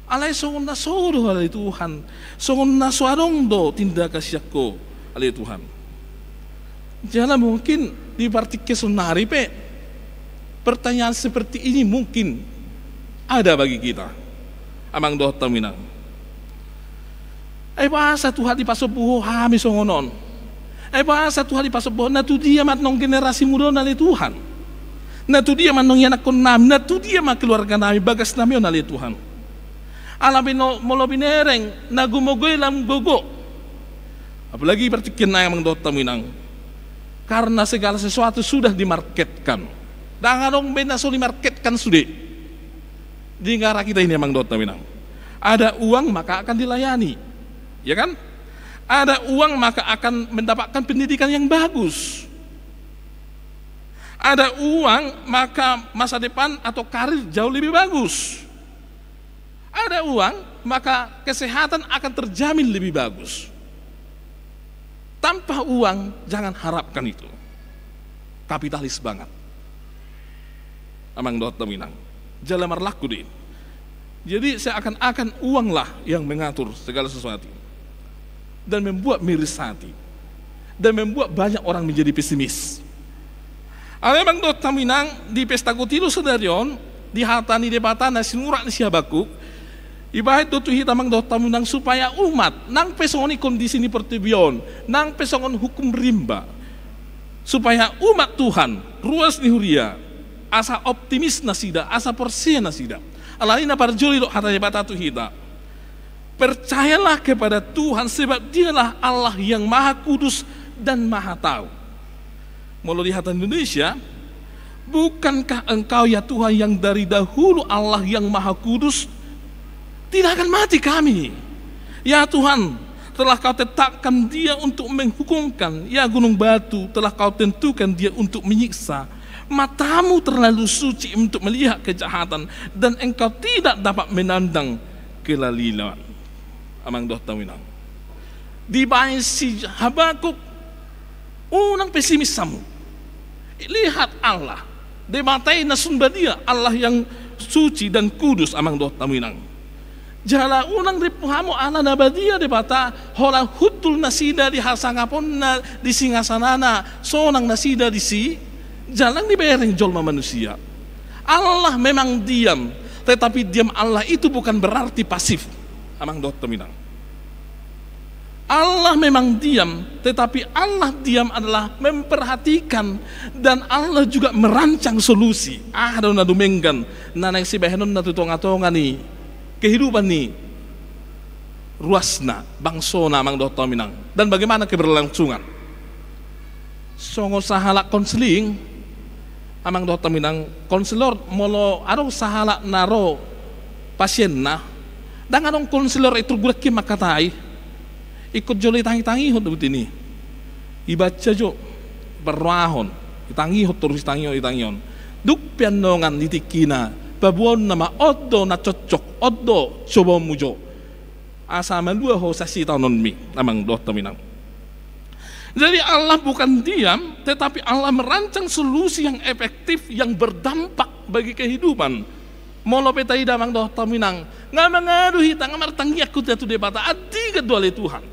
Alai songon na so do ale Tuhan, songon na so adong do tindakan sian Ho ale Tuhan. Jala mungkin di partingkian saonari pe pertanyaan seperti ini mungkin ada bagi kita, amang dohot hamu inang. Ai boasa Tuhan dipasombu Ho hami songon on? Ai boasa Tuhan dipasombu Ho? Na tudia ma annon generasi muda on ale Tuhan? Na tudia ma annon ianakkonnami? Na tudia ma keluarganami, bagasnami on ale Tuhan? Alai be no, molo binereng na gumogo i lam gogo. Apalagi partingkian nai amang dohot hamu inang. Karena segala sesuatu sudah dimarketkan. Ndang adong be na so dimarketkan sude. Di negara kita ini amang dohot hamu inang. Ada uang maka akan dilayani. Ya kan? Ada uang, maka akan mendapatkan pendidikan yang bagus. Ada uang, maka masa depan atau karir jauh lebih bagus. Ada uang, maka kesehatan akan terjamin lebih bagus. Tanpa uang, jangan harapkan itu. Kapitalis banget. Amang dohot dainang. Jala marlaku do i. Jadi, seakan-akan uanglah yang mengatur segala sesuatu. Dan membuat miris hati. Dan membuat banyak orang menjadi pesimis. Alai amang dohot dainang, di pesta Kutilu sadari on, di hata ni Debata na sinurat ni si Habakuk, dibahen do tu hita amang dohot dainang supaya umat, nang pe songon i kondisi ni portibi on, nang pe songon hukum rimba, supaya umat Tuhan, ruas ni huria, asa optimis nasida, asa porsea nasida. Alani i na parjolo didok hata ni Debata tu hita: Percayalah kepada Tuhan, sebab Dialah Allah yang Maha Kudus dan Maha Tahu. Molo di hata Indonesia, bukankah Engkau, ya Tuhan, yang dari dahulu Allah yang Maha Kudus? Tidak akan mati kami. Ya Tuhan, telah Kau tetapkan dia untuk menghukumkan. Ya gunung batu, telah Kau tentukan dia untuk menyiksa. Matamu terlalu suci untuk melihat kejahatan, dan Engkau tidak dapat menandang kelaliman. Amang dohot dainang. Dibahen si Habakuk, unang pesimis hamu. Lihat Allah. Debata i na sun badia, Allah yang suci dan kudus, amang dohot dainang. Jala unang rimpu hamu, ala na badia Debata, holan hundul nasida di hasangaponna, di singgasanana, sonang nasida disi, jala ndang dibereng jolma manusia. Allah memang diam, tetapi diam Allah itu bukan berarti pasif, amang dohot dainang. Allah memang diam, tetapi Allah diam adalah memperhatikan, dan Allah juga merancang solusi. Aha do na dumenggan na naeng sibahenonna tu tonga-tonga ni kehidupan ni ruasna, bangsona, amang dohot dainang. Dan bagaimana keberlangsungan? Songon sahalak konseling, amang dohot dainang, konselor, molo adong sahalak na ro pasienna, ndang adong konselor i turgulak i mangkatai, ingkon jolo itangi-tangihon do buti ni. Ibaca jo, parrohahon, itangihon torus, itangihon, itangihon. Dung pe annon di tingkina, paboaonna ma, on do na cocok, on do cobaonmu jo. Asa malua ho sasitaononmi, amang dohot dainang. Jadi Allah bukan diam, tetapi Allah merancang solusi yang efektif, yang berdampak bagi kehidupan. Molo pe taida amang dohot dainang, nga mangadu hita, nga martangiang hita tu Debata, andigan do ale Tuhan.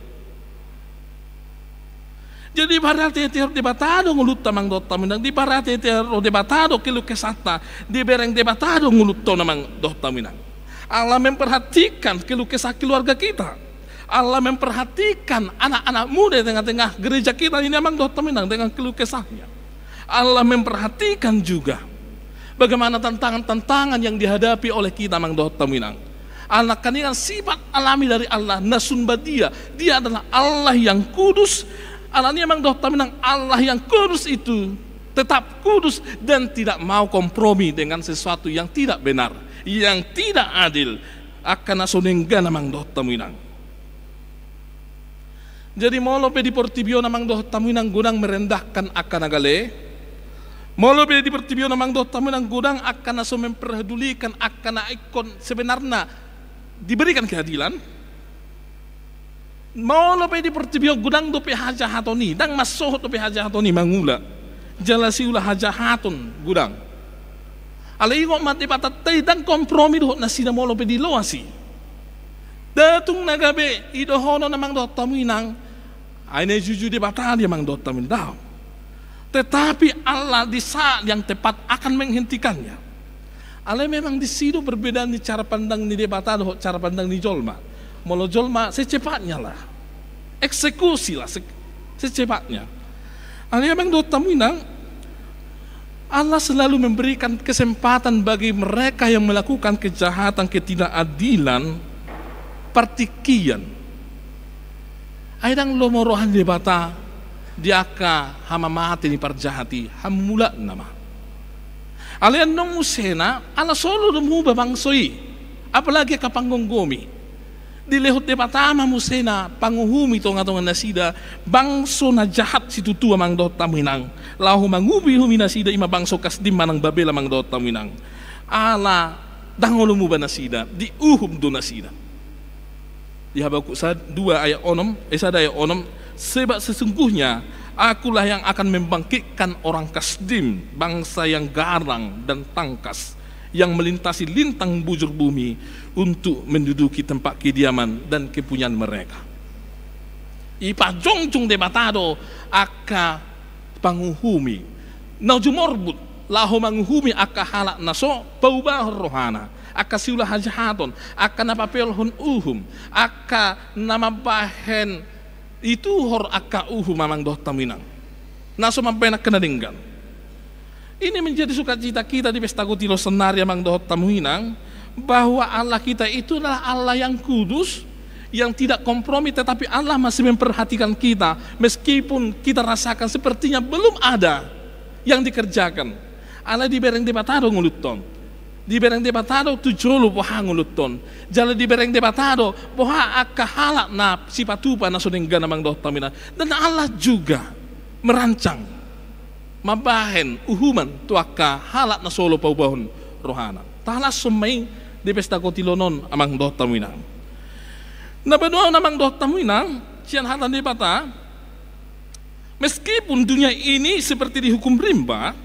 Jadi diparhatian Debata do ngolunta amang dohot dainang, diparhatian Debata do keluh kesahta, dibereng Debata do ngolunta on amang dohot dainang. Allah memperhatikan keluh kesah keluarga kita. Allah memperhatikan anak-anak muda di tengah-tengah gereja kita ini amang dohot dainang dengan keluh kesahnya. Allah memperhatikan juga bagaimana tantangan-tantangan yang dihadapi oleh kita amang dohot dainang. Ala nangkaningan sifat alami dari Allah na sun badia, Dia adalah Allah yang kudus. Alani i amang dohot dainang, Allah yang kudus itu tetap kudus dan tidak mau kompromi dengan sesuatu yang tidak benar, yang tidak adil. Angka na so denggan amang dohot dainang. Jadi molo pe di portibi on amang dohot dainang godang merendahkan angka na gale, molo pe di portibi on amang dohot dainang godang angka na so memperdulikan angka na ingkon sebenarna diberikan keadilan, molo pe di portibi on godang dope hajahaton i, ndang mansohot dope hajahaton i mangula, jala siula hajahaton godang. Alai ingot ma, Debatanta i ndang kompromi dohot nasida molo pe diloas i. Ndang tung na gabe idohonon amang dohot dainang, ai na ijuju Debata do i amang dohot dainang, daong. Tetapi Allah di saat yang tepat akan menghentikannya. Alai memang disi do perbedaan ni cara pandang ni Debata dohot cara pandang ni jolma. Molo jolma secepatnya lah. Eksekusi lah se-, secepatnya. Alai amang dohot dainang, Allah selalu memberikan kesempatan bagi mereka yang melakukan kejahatan, ketidakadilan, partingkian. Ai ndang lomo roha ni Debata di angka hamamate ni parjahat i, hamulakna ma. Alai annon musena, ala solu do muba bangso i, apalagi angka panggomgomi. Dilehon Debata ma muse na panguhumi tongatonga nasida bangso na jahat situtu, amang dohot hamu inang, laho manguhumi nasida, i ma bangso Kasdim manang Babel, amang dohot hamu inang. Ala ndang olo muba nasida, diuhum do nasida. Di Habakuk sa-, dua ayat onom, eh, sada ayat onom, "Sebab sesungguhnya Akulah yang akan membangkitkan orang Kasdim, bangsa yang garang dan tangkas, yang melintasi lintang bujur bumi untuk menduduki tempat kediaman dan kepunyaan mereka." Ipajongjong Debata do angka panguhumi na jumorbut laho manguhumi angka halak na so paubahon rohana, angka siula hajahaton, angka na papeolhon uhum, angka na mambahen ituhor angka uhum, amang dohot hamu inang, na so mambahen angka na denggan. Ini menjadi sukacita kita di Pesta Kotilon saonari, amang dohot hamu inang, bahwa Allah kita itu adalah Allah yang kudus, yang tidak kompromi, tetapi Allah masih memperhatikan kita, meskipun kita rasakan sepertinya belum ada yang dikerjakan. Alai dibereng Debata do ngolunta on. Dibereng Debata do tu jolo boha ngolunta on. Jala dibereng Debata do boha angka halak na sipatupa na so denggan, amang dohot hamu inang. Dan Allah juga merancang mambahen uhuman tu angka halak na so olo paubahon rohana. Tahalashon ma i di Pesta Kotilon on, amang dohot hamu inang. Na paduahon, amang dohot hamu inang, sian hata ni Debata, meskipun dunia ini seperti dihukum rimba,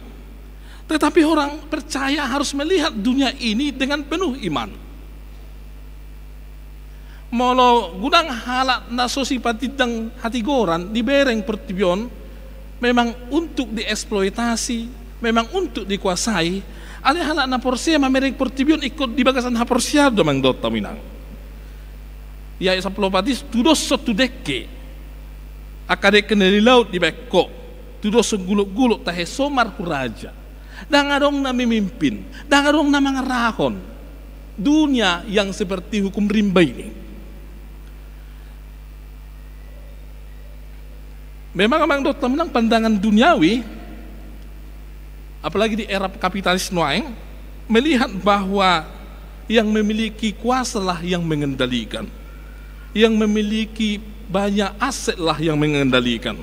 tetapi orang percaya harus melihat dunia ini dengan penuh iman. Molo godang halak na so sipatindang hatigoran dibereng portibi on, memang untuk dieksploitasi, memang untuk dikuasai, alai halak na porsea mamereng portibi on ingkon di bagasan haporseaon do, amang dohot hamu inang. Ia sampulu opat i, tudoshon tu dengke, angka dengke na di laut dibahen ho, tudoshon gulokgulok tahe so marhuraja. Ndang adong na memimpin, ndang adong na mangarahon dunia yang seperti hukum rimba ini. Memang, amang dohot hamu inang, pandangan duniawi, apalagi di era kapitalis nuaeng, melihat bahwa yang memiliki kuasalah yang mengendalikan, yang memiliki banyak asetlah yang mengendalikan.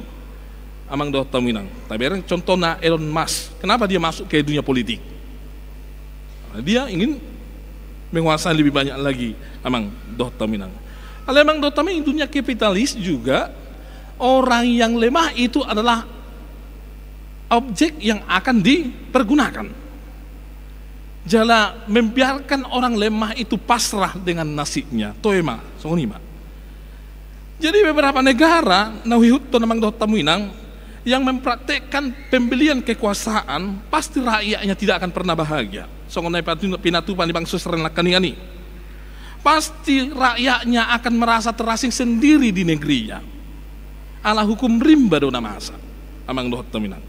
Amang dohot hamu inang, tabereng contohna Elon Musk. Kenapa dia masuk ke dunia politik? Karena dia ingin menguasai lebih banyak lagi, amang dohot hamu inang. Alai, amang dohot hamu inang, dunia kapitalis juga orang yang lemah itu adalah objek yang akan dipergunakan. Jala membiarkan orang lemah itu pasrah dengan nasibnya. Toe ma, songon i ma. Jadi, beberapa negara na huihuthon, amang dohot hamu inang, yang mempraktekkan pembelian kekuasaan, pasti rakyatnya tidak akan pernah bahagia. Songon na pinatupa ni bangso Israel nangkaningan i. Pasti rakyatnya akan merasa terasing sendiri di negerinya. Ala hukum rimba do na masa, amang dohot hamu inang.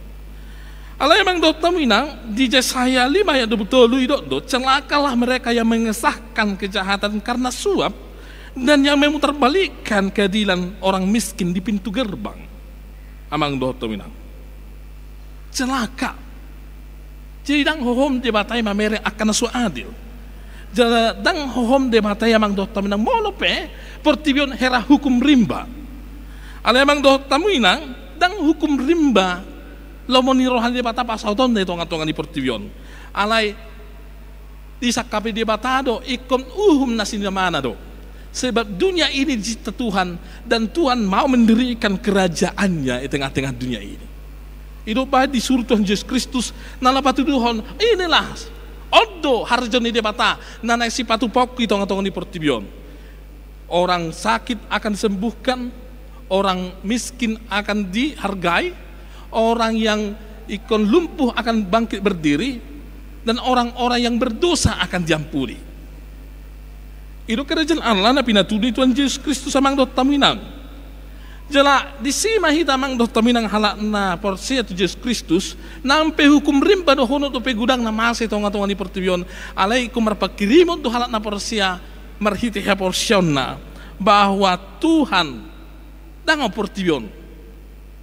Alai, amang dohot hamu inang, di Jesaya lima ayat dua pulu tolu didok do, "Celakalah mereka yang mengesahkan kejahatan karena suap, dan yang memutarbalikkan keadilan orang miskin di pintu gerbang." Amang dohot hamu inang, celaka. Jadi, ndang hohom Debata i mamereng angka na so adil. Jala ndang hohom Debata i, amang dohot hamu inang, molo pe portibi on hera hukum rimba. Alai, amang dohot hamu inang, ndang hukum rimba lomo ni roha ni Debata pasautonna di tongatonga ni portibi on. Alai disangkapi Debata do ingkon uhum na sinamana do. Sebab dunia ini dicipta Tuhan, dan Tuhan mau mendirikan kerajaan-Nya di tengah-tengah dunia ini. Didok bahen, disuru Tuhan Jesus Kristus, na laho patuduhon, inilah, on do harjo ni Debata na naeng sipatupaonku di tongatonga ni portibi on. Orang sakit akan disembuhkan, orang miskin akan dihargai, orang yang ingkon lumpuh akan bangkit berdiri, dan orang-orang yang berdosa akan diampuni. I do kerajaan Allah na pinatudu ni Tuhan Jesus Kristus, amang dohot hamu inang. Jala disi ma hita, amang dohot hamu inang, halak na porsea tu Jesus Kristus, nang pe hukum rimba dohononhu dope godang na masa di tongatonga ni portibi on, alai ingkon marpangkirimon do halak na porsea marhite haporseaonna bahwa Tuhan ndang on portibi on.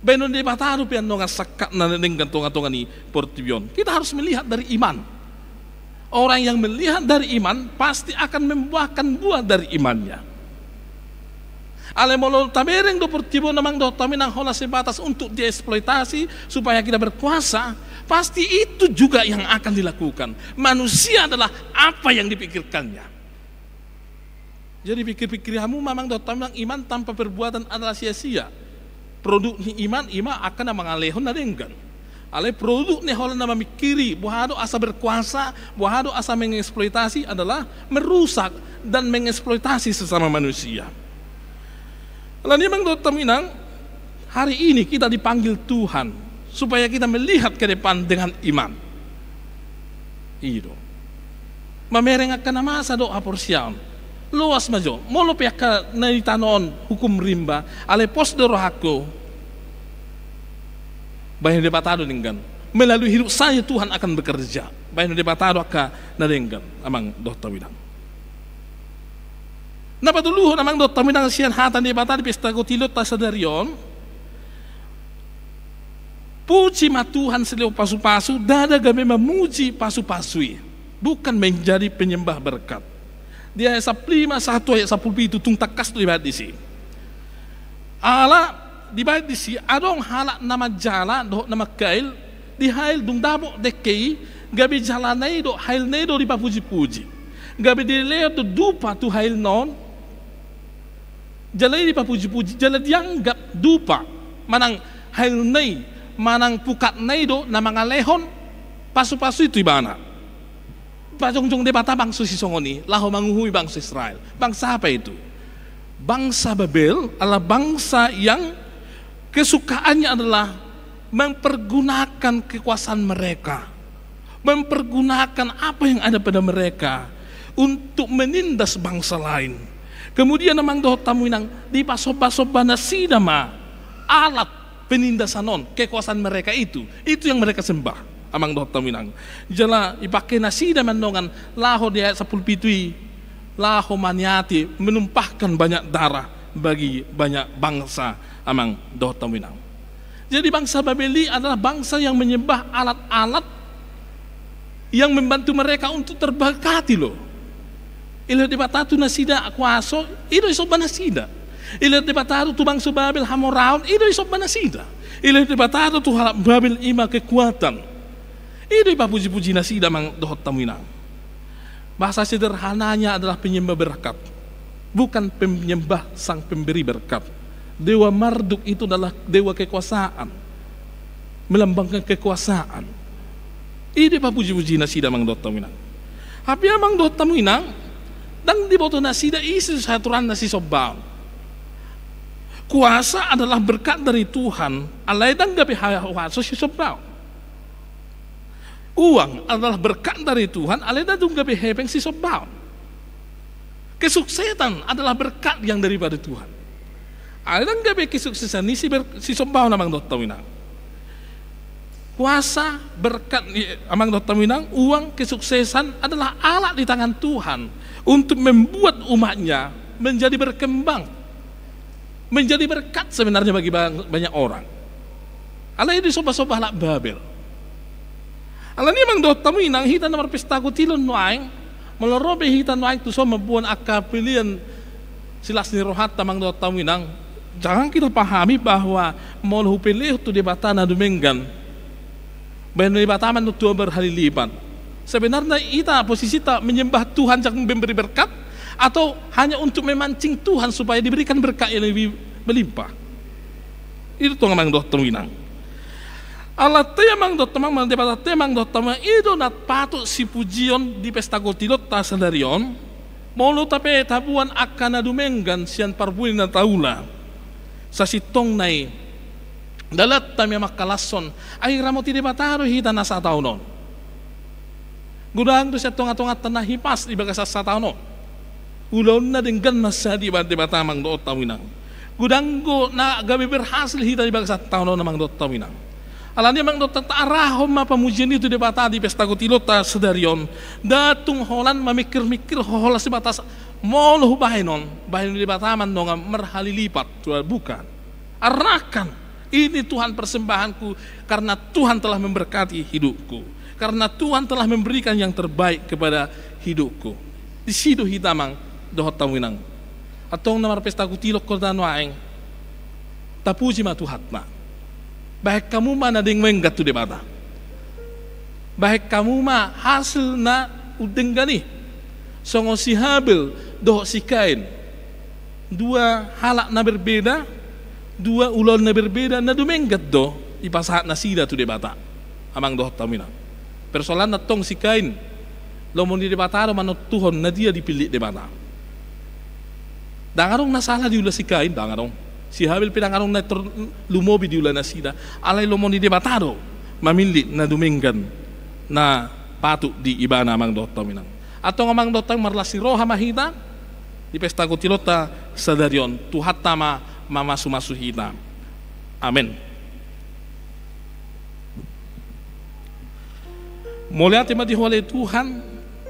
Bahenon Debata dope annon sangkapna na denggan di tongatonga ni portibi on. Kita harus melihat dari iman. Orang yang melihat dari iman pasti akan membuahkan buah dari imannya. Alai molo tabereng do portibi on, amang dohot hamu inang, holan sebatas untuk dieksploitasi supaya kita berkuasa, pasti itu juga yang akan dilakukan. Manusia adalah apa yang dipikirkannya. Jadi pikir-pikir hamu ma, amang dohot hamu inang, iman tanpa perbuatan adalah sia-sia. Produk ni iman, ima angka na mangalehon na denggan. Alai produk ni holan na mamikiri boha do asa berkuasa, boha do asa mengeksploitasi adalah merusak dan mengeksploitasi sesama manusia. Alani i, amang dohot hamu inang, hari ini kita dipanggil Tuhan supaya kita melihat ke depan dengan iman. I do. Mamereng angka na masa dohot haporseaon. Loas ma jo, molo pe angka na di tano on hukum rimba, alai pos do rohangku. Bahen Debata do denggan. Melalui hidup saya Tuhan akan bekerja. Bahen Debata do angka na denggan, amang dohot hamu inang. Na patoluhon, amang dohot hamu inang, sian hata ni Debata di pesta kotilonta sadari on. Puji ma Tuhan silehon pasupasu, ndada gabe mamuji pasupasu i, bukan menjadi penyembah berkat. Di ayat sampulu lima sahat tu ayat sampulu pitu, tung tangkas do dibahen disi. Ala dibahen disi, adong halak na manjala dohot na mangkail, di hail dung dapot dengke i, gabe jalana i dohot hailna i do dipapuji-puji. Gabe dilehon do dupa tu hailna on. Jala i dipapuji-puji, jala dianggap dupa manang hailna i manang pukatna i do na mangalehon pasupasu i tu ibana. Pajongjong Debata bangso sisongon i laho manguhumi bangso Israel. Bangsa apa itu? Bangsa Babel adalah bangsa yang kesukaannya adalah mempergunakan kekuasaan mereka, mempergunakan apa yang ada pada mereka untuk menindas bangsa lain. Kemudian, amang dohot hamu inang, dipasomba-somba nasida ma alat penindasan on, kekuasaan mereka itu. Itu yang mereka sembah, amang dohot hamu inang. Jala dipake nasida ma annon laho di ayat sampulu pitu i, laho maniati, menumpahkan banyak darah bagi banyak bangsa, amang dohot hamu inang. Jadi bangsa Babel i adalah bangsa yang menyembah alat-alat yang membantu mereka untuk terberkati, loh. Dilehon Debata tu nasida kuaso, i do disomba nasida. Dilehon Debata do tu bangso Babel hamoraon, i do disomba nasida. Dilehon Debata do tu halak Babel ima kekuatan, i do dipapuji-puji nasida, amang dohot hamu inang. Bahasa sederhananya adalah penyembah berkat, bukan penyembah sang pemberi berkat. Dewa Marduk itu adalah dewa kekuasaan, melambangkan kekuasaan. I do dipapuji-puji nasida, amang dohot hamu inang. Hape, amang dohot hamu inang, ndang diboto nasida ise haturanna sisombaon. Kuasa adalah berkat dari Tuhan, alai ndang gabe ha-, kuaso sisombaon. Uang adalah berkat dari Tuhan, alai ndang dung gabe hepeng sisombaon. Kesuksesan adalah berkat yang daripada Tuhan, alai ndang gabe kesuksesan i si ber-, sisombaon, amang dohot hamu inang. Kuasa, berkat, i, amang dohot hamu inang, uang, kesuksesan adalah alat di tangan Tuhan untuk membuat umatnya menjadi berkembang, menjadi berkat sebenarnya bagi bang-, banyak orang. Alai i do disomba-somba halak Babel. Alani i, amang dohot hamu inang, hita na marpesta kotilon nuaeng, molo ro pe hita nuaeng tuson mamboan angka pelean silas ni rohanta, amang dohot hamu inang, jangan kita pahami bahwa molo hupelehon tu Debata na dumenggan, bahen Debata ma annon tuan berhalilipat. Sebenarnya hita posisinta menyembah Tuhan yang memberi berkat, atau hanya untuk memancing Tuhan supaya diberikan berkat yang lebih melimpah? I do tong, amang dohot hamu inang. Alanta i, amang dohot hamu inang, Debata i, amang dohot hamu inang, i do na patut sipujion di pesta kotilonta sadari on. Molo pe taboan angka na dumenggan sian parbue na taula, sasintongna i, dalanta ma i mangkalashon, ai ramoti Debata do hita na sataon on. Godang do sian tonga-tonganta na hipas di bagasan sataon on. Ulaon na denggan ma sadia bahen Debata, amang dohot hamu inang. Godang do na gabe berhasil hita di bagasan taon on, amang dohot hamu inang. Alani i, amang dohot hamu inang, arahon ma pamujion i tu Debata di pesta kotilonta sadari on. Ndang tung holan mamikir-mikir holan sebatas molo hubahen on, bahen Debata ma annon marhalilipat, bukan. Arahkan, ini Tuhan persembahanku karena Tuhan telah memberkati hidupku, karena Tuhan telah memberikan yang terbaik kepada hidupku. Disi do hita, amang dohot hamu inang. Antong na marpesta kotilon hita nuaeng, tapuji ma Tuhanta. Bahen hamu ma na denggan tu Debata. Bahen hamu ma hasil na umdenggan i. Songon si Habel dohot si Kain, dua halak na berbeda, dua ulaon na berbeda, na dumenggan do dipasahat nasida tu Debata. Amang dohot hamu inang. Persoalanna antong si Kain, lomo ni Debata do manontuhon na dia dipillit Debata. Ndang adong na sala diula si Kain, ndang adong. Si Habel pe ndang adong na tor-, lumobi diula nasida. Alai lomo ni Debata do mamillit na dumenggan, na patut di Ibana, amang dohot hamu inang. Antong amang dohot hamu, marlas ni roha ma hita di pesta kotilonta sadari on. Tuhanta ma mamasumasu hita. Amen. Mauliate ma di Ho ale Tuhan,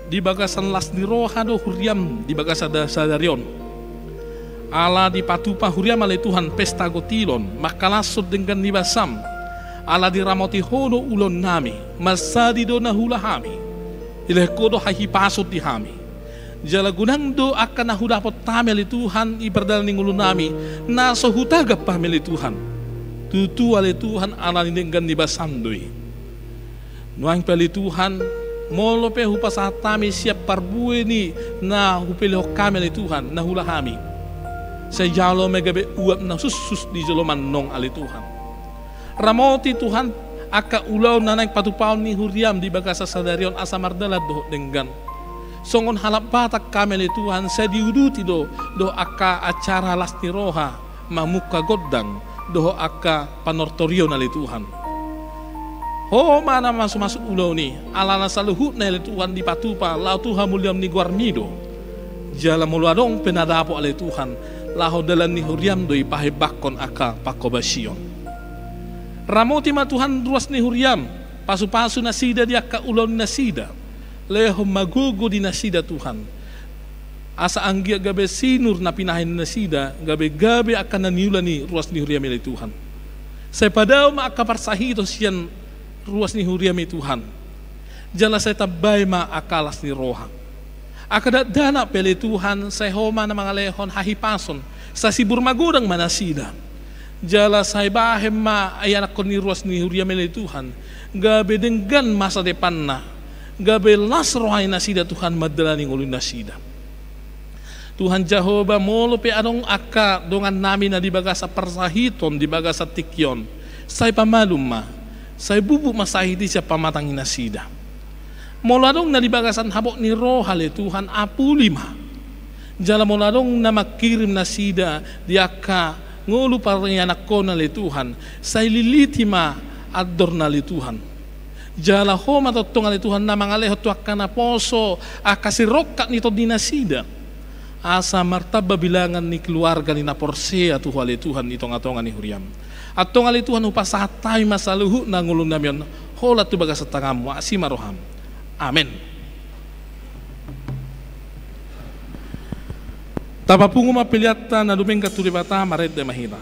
di bagasan las ni roha do huriaM di bagasan sada-, sadari on. Ala dipatupa huriaM ale Tuhan pesta kotilon, mangkalashon denggan ni basaM. Ala diramoti Ho do ulaonnami, mansadi do na huula hami. Dilehon Ho do hahipason di hami. Jala godang do angka na hudapot hami ale Tuhan di pardalanan ni ngolunami, na so hutagap hami ale Tuhan. Tutu ale Tuhan, ala ni denggan ni basaM do i. Nuaeng pe ale Tuhan, molo pe hupasahat hami sian parbue ni na hupelehon hami ale Tuhan, na huula hami, sai jalo ma gabe uap na sussus di jolomaM annon ale Tuhan. Ramoti Tuhan angka ulaon na naeng patupaon ni huriaM di bagasan sadari on asa mardalan dohot denggan. Songon halak Batak hami ale Tuhan, sai diuduti do dohot angka acara las ni roha, mamungka gondang, dohot angka panortorion ale Tuhan. Ho ma na mamasumasu ulaon i, alana saluhutna ale Tuhan dipatupa laho tu hamuliaon ni goarMi do. Jala molo adong pe na dapot ale Tuhan, laho dalan ni huriaM do i pahebakkon angka panghobasion. Ramoti ma Tuhan ruas ni huriaM, pasupasu nasida di angka ulaon nasida. Lehon ma gogo di nasida Tuhan. Asa anggiat gabe sinur na pinahan nasida, gabe, gabe angka na niula ni ruas ni huriaM ale Tuhan. Sai padao ma angka parsahiton sian ruas ni huriaM Tuhan. Jala sai tambai ma angka las ni roha. Angka dakdanak pe ale Tuhan, sai Ho ma na mangalehon hahipason, sai sibur magodang ma nasida. Jala sai bahen ma ianakhon ni ruas ni huriaM ale Tuhan, gabe denggan masa depanna, gabe las roha ni nasida Tuhan mandalani ngolu ni nasida. Tuhan Jahowa, molo pe adong angka dongannami na di bagasan parsahiton di bagasan tingki on, sai pamalum ma, sai bubuk ma sahit i sian pamatang ni nasida. Molo adong na di bagasan habot ni roha ale Tuhan, apuli ma. Jala molo adong na mangkirim nasida di angka ngolu parianakhonna ale Tuhan, sai liliti ma andorna ale Tuhan. Jala Ho ma tongtong ale Tuhan na mangalehon tu angka naposo angka sirongkap ni tondi nasida. Asa martamba bilangan ni keluarga ni na porsea tu Ho ale Tuhan di tongatonga ni huriaM. Antong ale Tuhan, hupasahat hami ma saluhutna ngolunami on, holan tu bagasan tanganMu, asi ma rohaM. Amen. Tapapungu ma peleanta na dumenggan tu Debata, marende ma hita.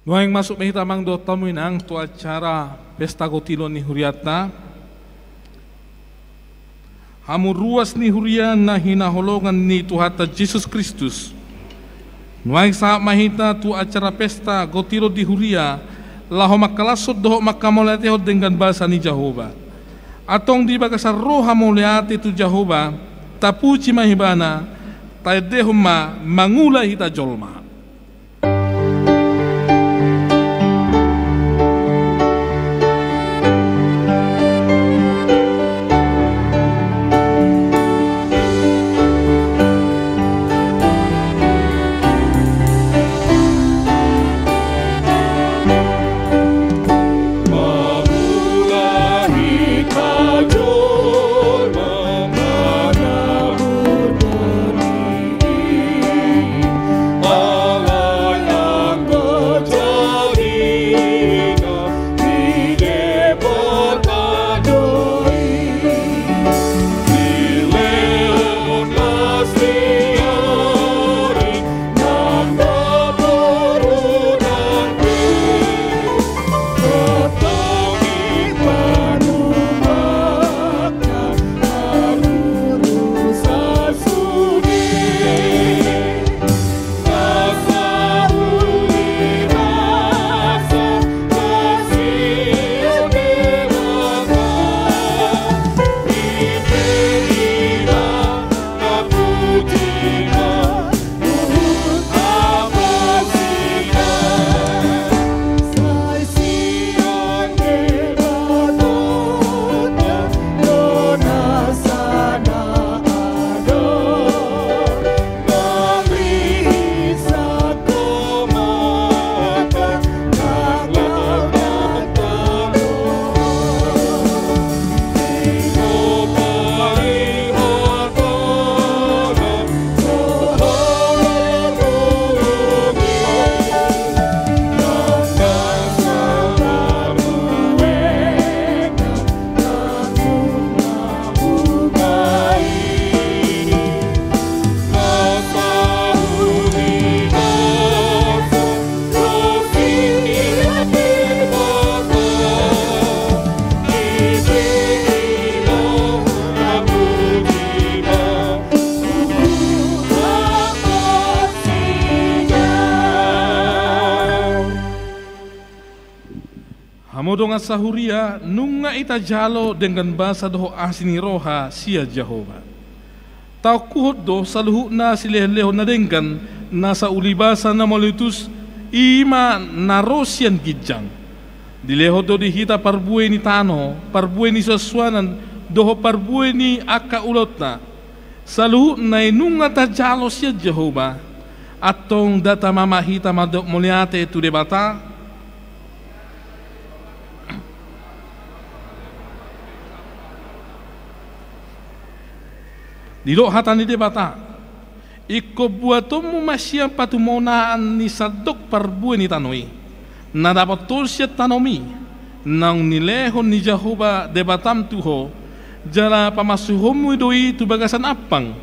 Nuaeng masuk ma hita amang dohot hamu inang tu acara pesta gotilon ni hurianta. Hamu ruas ni huria na hinaholongan ni Tuhanta Jesus Kristus. Nuaeng sahat ma hita tu acara pesta gotilon ni huria, laho mangkalashon dohot mangkamauliatehon denggan basa ni Jahowa. Antong di bagasan roha mauliate tu Jahowa, tapuji ma Ibana, taendehon ma mangula hita jolma. Hamu dongan sahuria, nunga hita jalo denggan basa dohot asi ni roha sian Jahowa. Taungkuhon do saluhutna silehonlehon na denggan, nasa uli basa na mauliutus, i ma na ro sian ginjang. Dilehon do di hita parbue ni tano, parbue ni suansuanan, dohot parbue ni angka ulaonta. Saluhutna i nunga tajalo sian Jahowa, antong ndada ma hita mandok mauliate tu Debata. Didok hata ni Debata, ingkon buatonmu ma sian patumonaan ni sandok parbue ni tano i, na dapothon sian tanomi, naung nilehon ni Jahowa Debatam tu ho, jala pamasuhonmu do i tu bagasan ampang,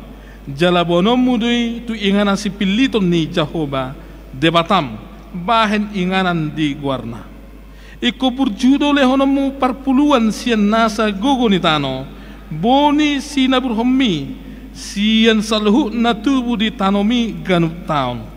jala boanonmu do i tu inganan sipilliton ni Jahowa Debatam, bahen inganan di goarna. Ingkon burju do lehononmu parpuluan sian nasa gogo ni tano, boni sinaburhonmi, sian saluhutna tubu di tanomi ganup taon.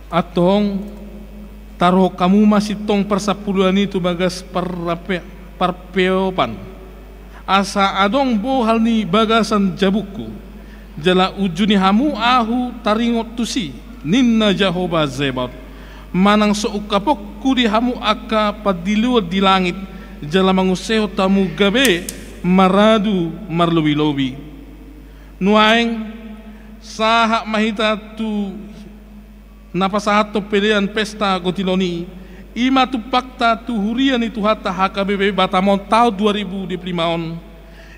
Antong, taruhon hamu ma sintong parsampuluan i tu bagas parrape-, parpeopan, asa adong bohal ni bagasan jabungku, jala unjuni hamu ahu taringot tusi, ninna Jahowa Zebaot, manang so ungkaponku di hamu angka pandiloan di langit, jala mangusehon hamu gabe maradu marlobilobi. Nuaeng, sahat ma hita tu na pasahathon pelean pesta gotilon i, i ma tumpakta tu huria ni Tuhanta H K B P Batam on taon dua ribu dua puluh lima on,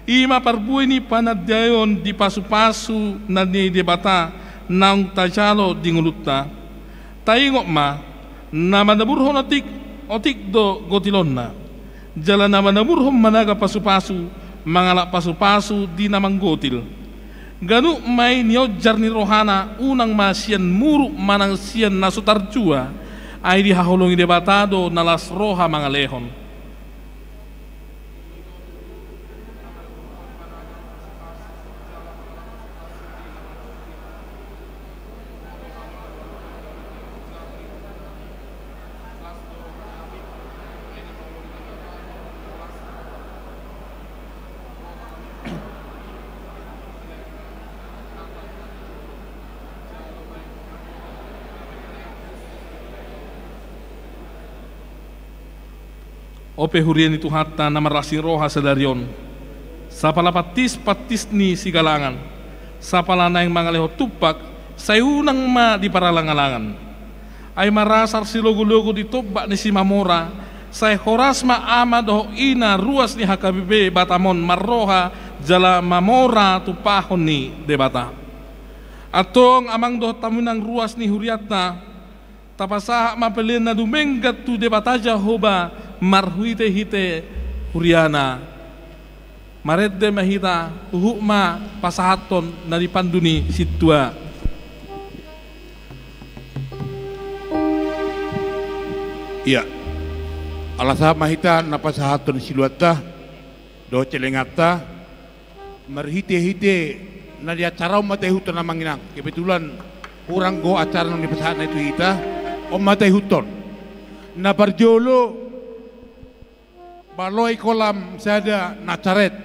i ma parbue ni panandaion di pasupasu na ni Debata naung tajalo di ngolunta. Taingot ma, na manaburhon otik, otik do gotilonna. Jala na manamurhon managa pasupasu, mangalap pasupasu di na manggotil. Ganup ma i nionjar ni rohana, unang ma sian muruk manang sian na so tarjua, ai dihaholongi Debata do na las roha mangalehon. Ope huria ni Tuhanta na marlas ni roha sadari on, sapala pantis-pantis ni sigalangan, sapala naeng mangalehon tumpak, sai unang ma diparalang-alangan. Ai marasar silogo-logo di tombak ni Simamora, sai horas ma ama dohot ina ruas ni H K B P Batam on marroha jala mamora tumpahon ni Debata. Antong amang dohot hamu inang ruas ni hurianta, tapasahat ma pelean na dumenggan tu Debata Jahowa marhite-hite huriana. Marende ma hita, huhut ma pasahathon na nipandu ni sintua. Ia, ala sahat ma hita na pasahathon siluanta dohot celenganta. Marhite-hite na di acara on ma taihuthon amang inang. Kebetulan hurang do acara na dipasahat na i tu hita. On ma taihuthon. Na parjolo, baloai kolam sada na caret.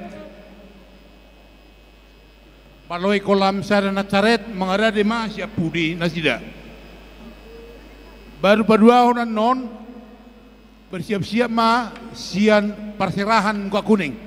Baloai kolam sada na caret, mangarade ma sian pudi nasida. Baru paduahon annon, bersiap-siap ma sian parserahan gua kuning.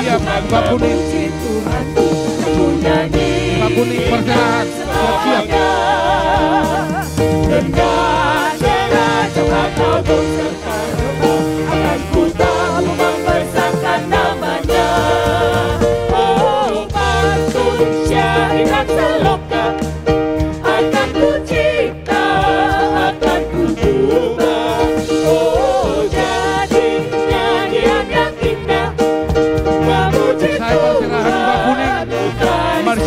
Siap, Pak Kuning. Pak Kuning, persiapan. Siap, siap.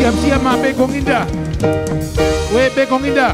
Siap ma, Begong Indah. Weh, Begong Indah.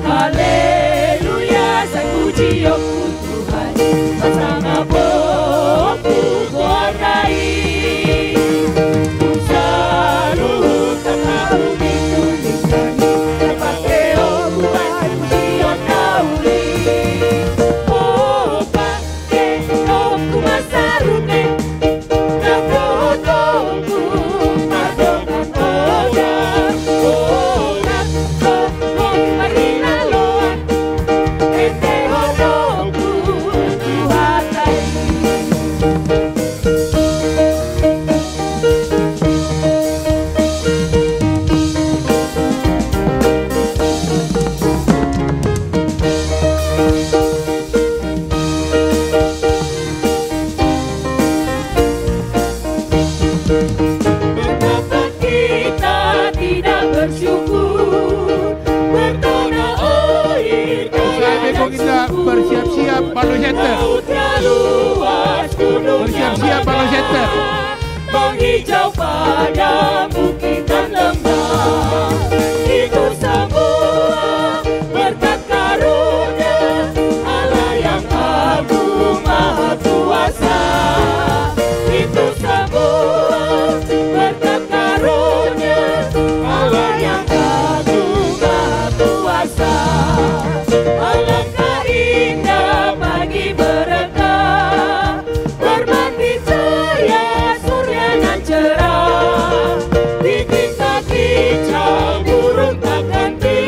Haleluya, sai puji au Tuhan, pasangap au tu goarna i. Saluhut tatahu di tulisan i, tapatehon Tuhan pujion na uli. O, pake rohku ma saripe, na dohot rohku mardongan oda. O, na dohot marhinaroan, endehon rohku tu hata i. Mengapa kita tidak bersyukur? Bertona air, Begong Indah, bersiap-siap, balo senter. Bersiap-siap, balo senter. Menghijau padang, bukit dan lembah, itu semua berkat karunia Allah yang agung maha kuasa. Itu semua berkat karunia Allah yang agung maha kuasa. Alangkah indah pagi berkah, bermandi cahaya surya nan cerah, di tingkat hijau burung tak henti,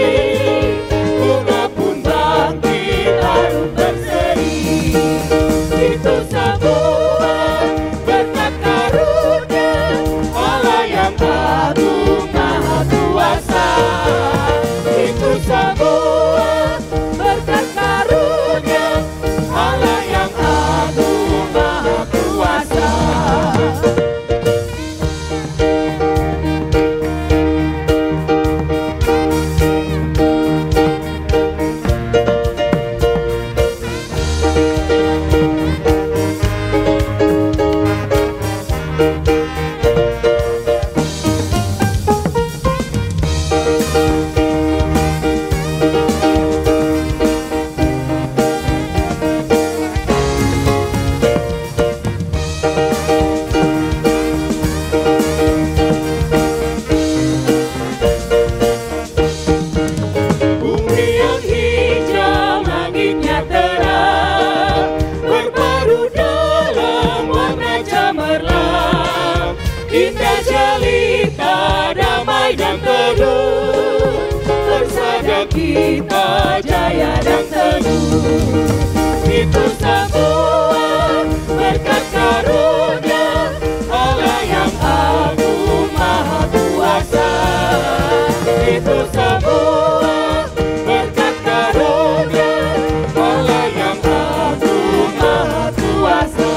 bunga pun bangkit harum berseri. Itu semua berkat karunia Allah yang agung maha kuasa. Itu semua berkat karunia Allah yang agung maha kuasa. Bumi yang hijau, langitnya terang, berpadu dalam warna cemerlang. Indah jelita, damai dan teduh, bersada kita jaya dan teguh. Itu semua berkat karunia Allah yang agung maha kuasa. Itu semua berkat karunia Allah yang agung maha kuasa.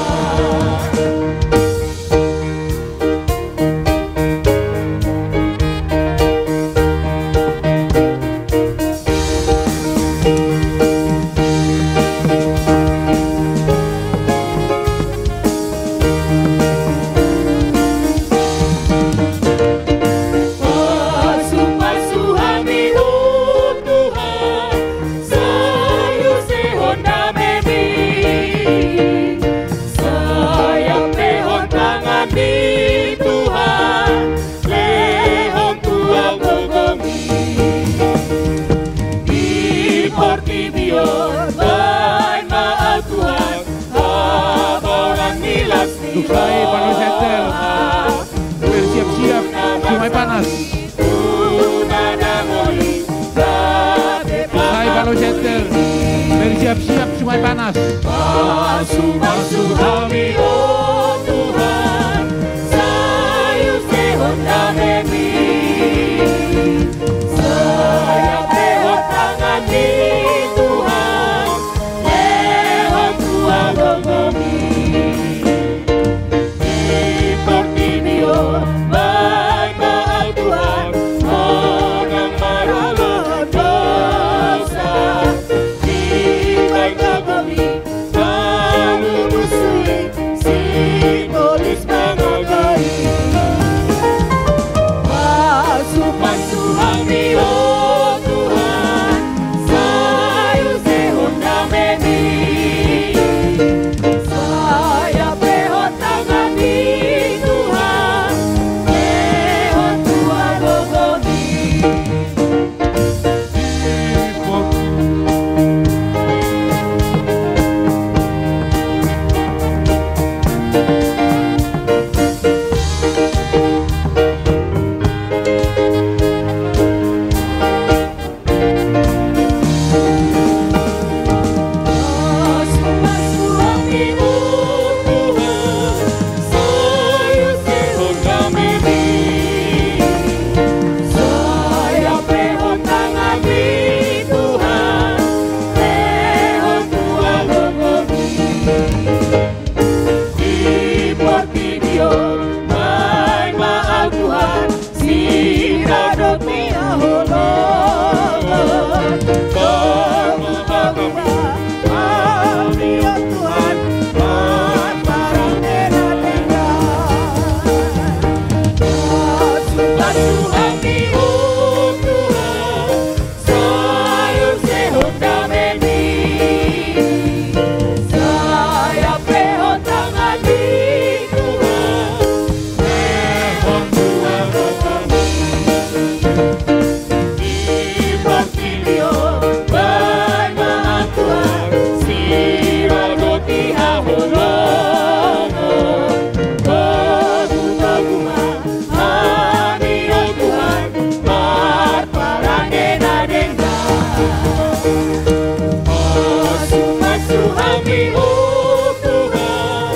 Pasu-pasu hami, o Tuhan, sai usehon damemi, sai ampehon tanganmi, Tuhan, lehon tu au gogomi. Di portibi on baen ma au Siap-siap Sungai Panas. Pasu-pasu hami, o Tuhan, sai usehon dame-Mi. Sai apehon tangan-Mi, Tuhan, lehon tu gogo-Mi. Di portibi on, baen ma au Tuhan, godang marolop dosa. Dibaen gogo-Mi, na lulus suhi, sibolis mangagai. Pasu-pasu hami, o Tuhan, sai usehon dame-Mi. Sai apehon tangan-Mi, Tuhan, lehon tu gogo-Mi. Di portibi on, baen ma au Tuhan, siradotan ni haholongon. Pasu-pasu hami, o Tuhan, marparange na denggan. Pasu-pasu hami, o Tuhan, sai usehon dame-Mi. Sai apehon tangan-Mi, Tuhan, lehon tu gogo-Mi. Di portibi on, baen ma au Tuhan, siradotan ni haholongon. Togu-togu ma hami, o Tuhan, marparange na denggan. Pasu-pasu hami, o Tuhan,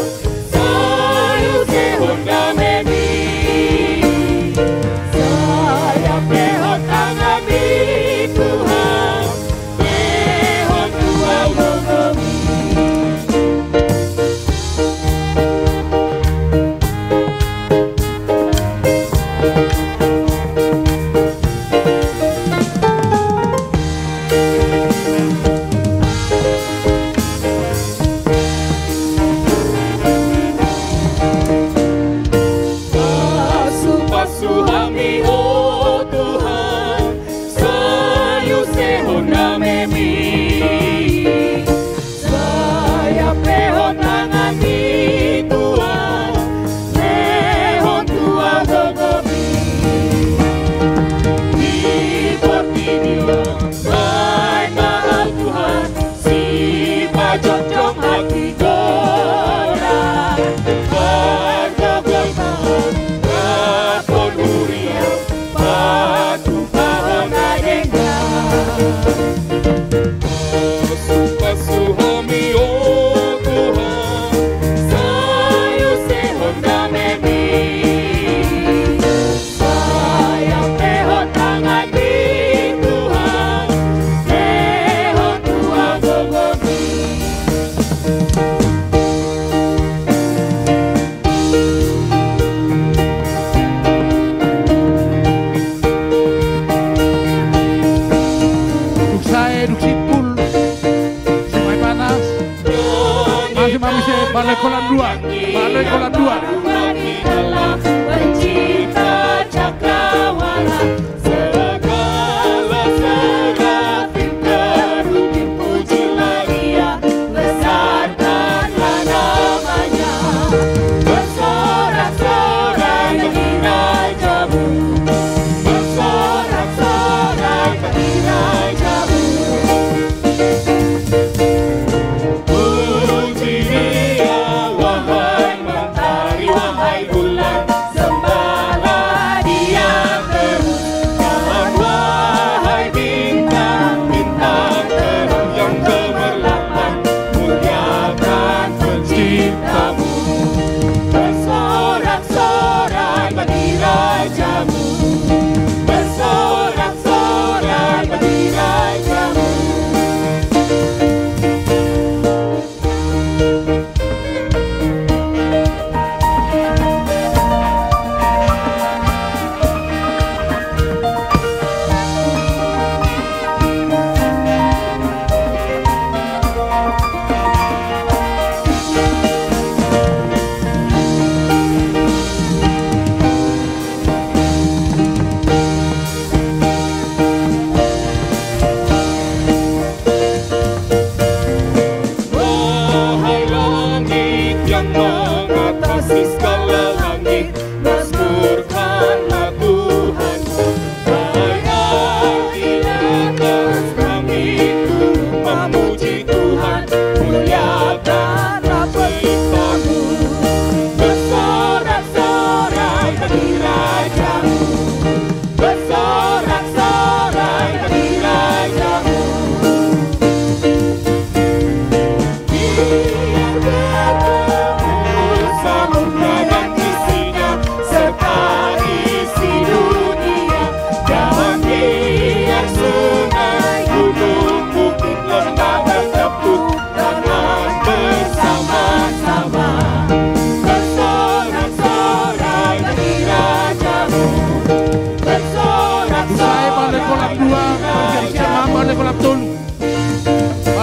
sai usehon dame-Mi. Sai apehon tangan-Mi, Tuhan, lehon tu gogo-Mi. Pasu-pasu hami, o Tuhan, sai usehon dame-Mi. Sai apehon tangan-Mi, Tuhan, lehon tu gogo-Mi. Di portibi on, baen ma au Tuhan, sipajongjong hatigoran. Pargogo i ma, rap dohot huria, patupahon na denggan. Pasu-pasu hami, o Tuhan, sai usehon dame-Mi. Sai apehon tangan-Mi, Tuhan, lehon tu gogo-Mi. Dung sae, dung simpul Sungai Panas. Masuk, masuk, Balai Kolam dua. Balai Kolam dua. Segala serafim terpujilah Dia, besarkanlah nama-Nya. Bersorak-sorak di raja-Mu, bersorak-sorak di raja-Mu. Puji Dia, wahai mentari, wahai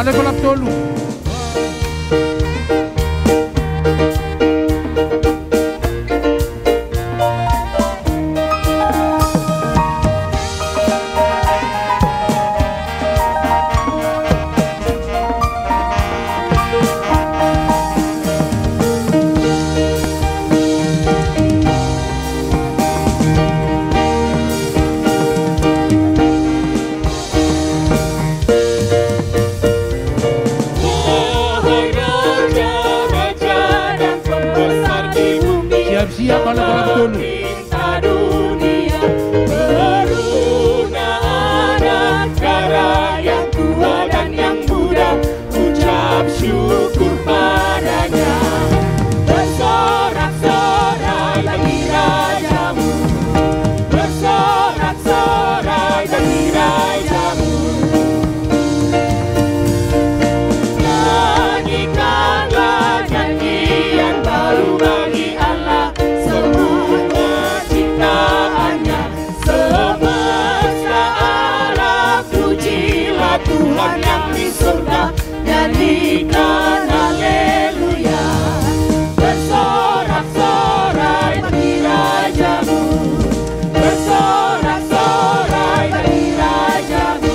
Bale Kolam Tolu. Siap-siap, Bale Kolam Tolu. Ucap syukur pada-Nya. Bersorak-sorai bagi Raja-Mu. Bersorak-sorai bagi Raja-Mu. Nyanyikanlah nyanyian baru bagi Allah, semua ciptaan-Nya. Semesta alam, pujilah Tuhan yang di surga, nyanyikan haleluya. Bersorak-sorai bagi Raja-Mu, bersorak-sorai bagi Raja-Mu.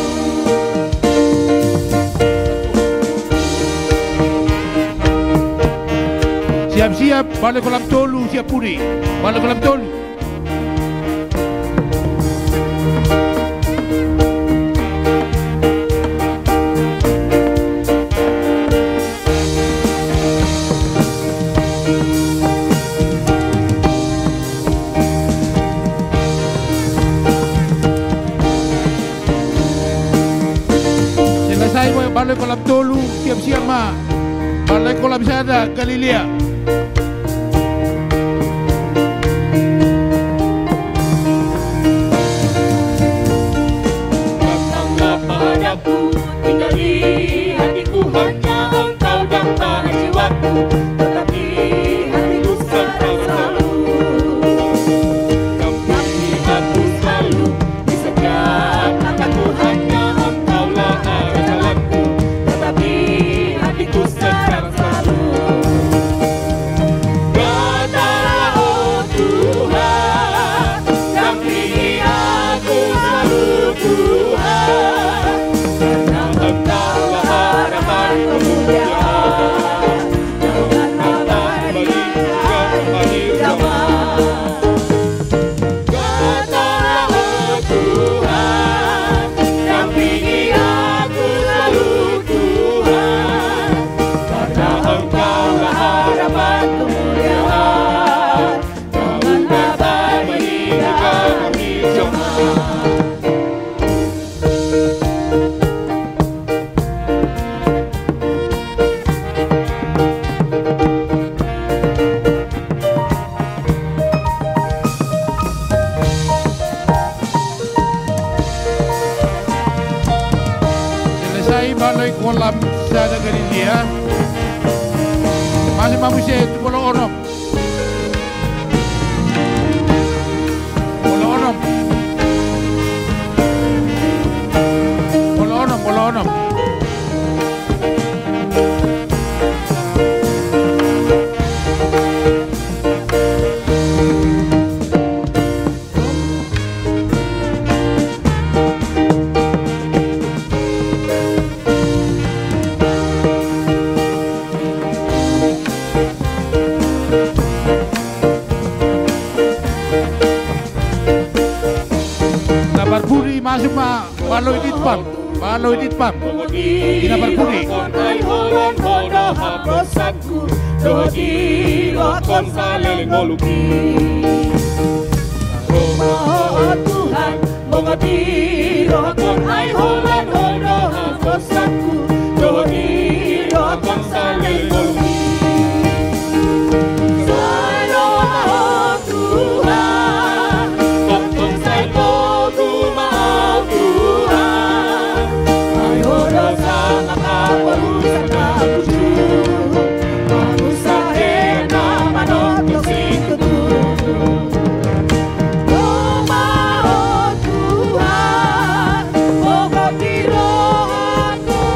Siap-siap, Bale Kolam Tolu, siap pudi. Bale Kolam Tolu. Selesai, Bale Kolam Tolu, siap-siap ma Bale Kolam Sada Galilea. Datanglah padaku, tinggal di hatiku, hanya Engkau damai jiwaku, tetap di hatiku Tuhan selalu. Dampingi aku selalu, di setiap langkahku hanya Engkaulah arah jalanku, tetap di hatiku sekarang selalu. Datanglah, oh Tuhan, dampingi aku selalu Tuhan, karena Engkaulah harapan kemuliaan. Datanglah, oh Tuhan, dampingi aku selalu Tuhan, karena Engkaulah harapan kemuliaan. Kau dapat meninggalkan kami jemaat. Selesai Bale Kolam Sada Galilea. Masuk ma muse tu Bolo Onom. Bolo Onom. Bolo Onom, Bolo Onom. Na parpudi masuk ma Balo Idit Pam. Balo Idit Pam. Ina parpudi. Ai holan ho do haposanku, dohot i rohangkon saleleng ngolungki. Roha ho, o Tuhan, bongot i rohangkon, ai holan ho do haposanku, dohot i rohangkon saleleng ngolungki. Sai roha ho Tuhan, tongtong sai togu ma Ho Tuhan. Ai Ho do sangap haporusaan na bujur, manusa hea na manongtong situtu. Ho ma Ho Tuhan, bongot i rohangkon.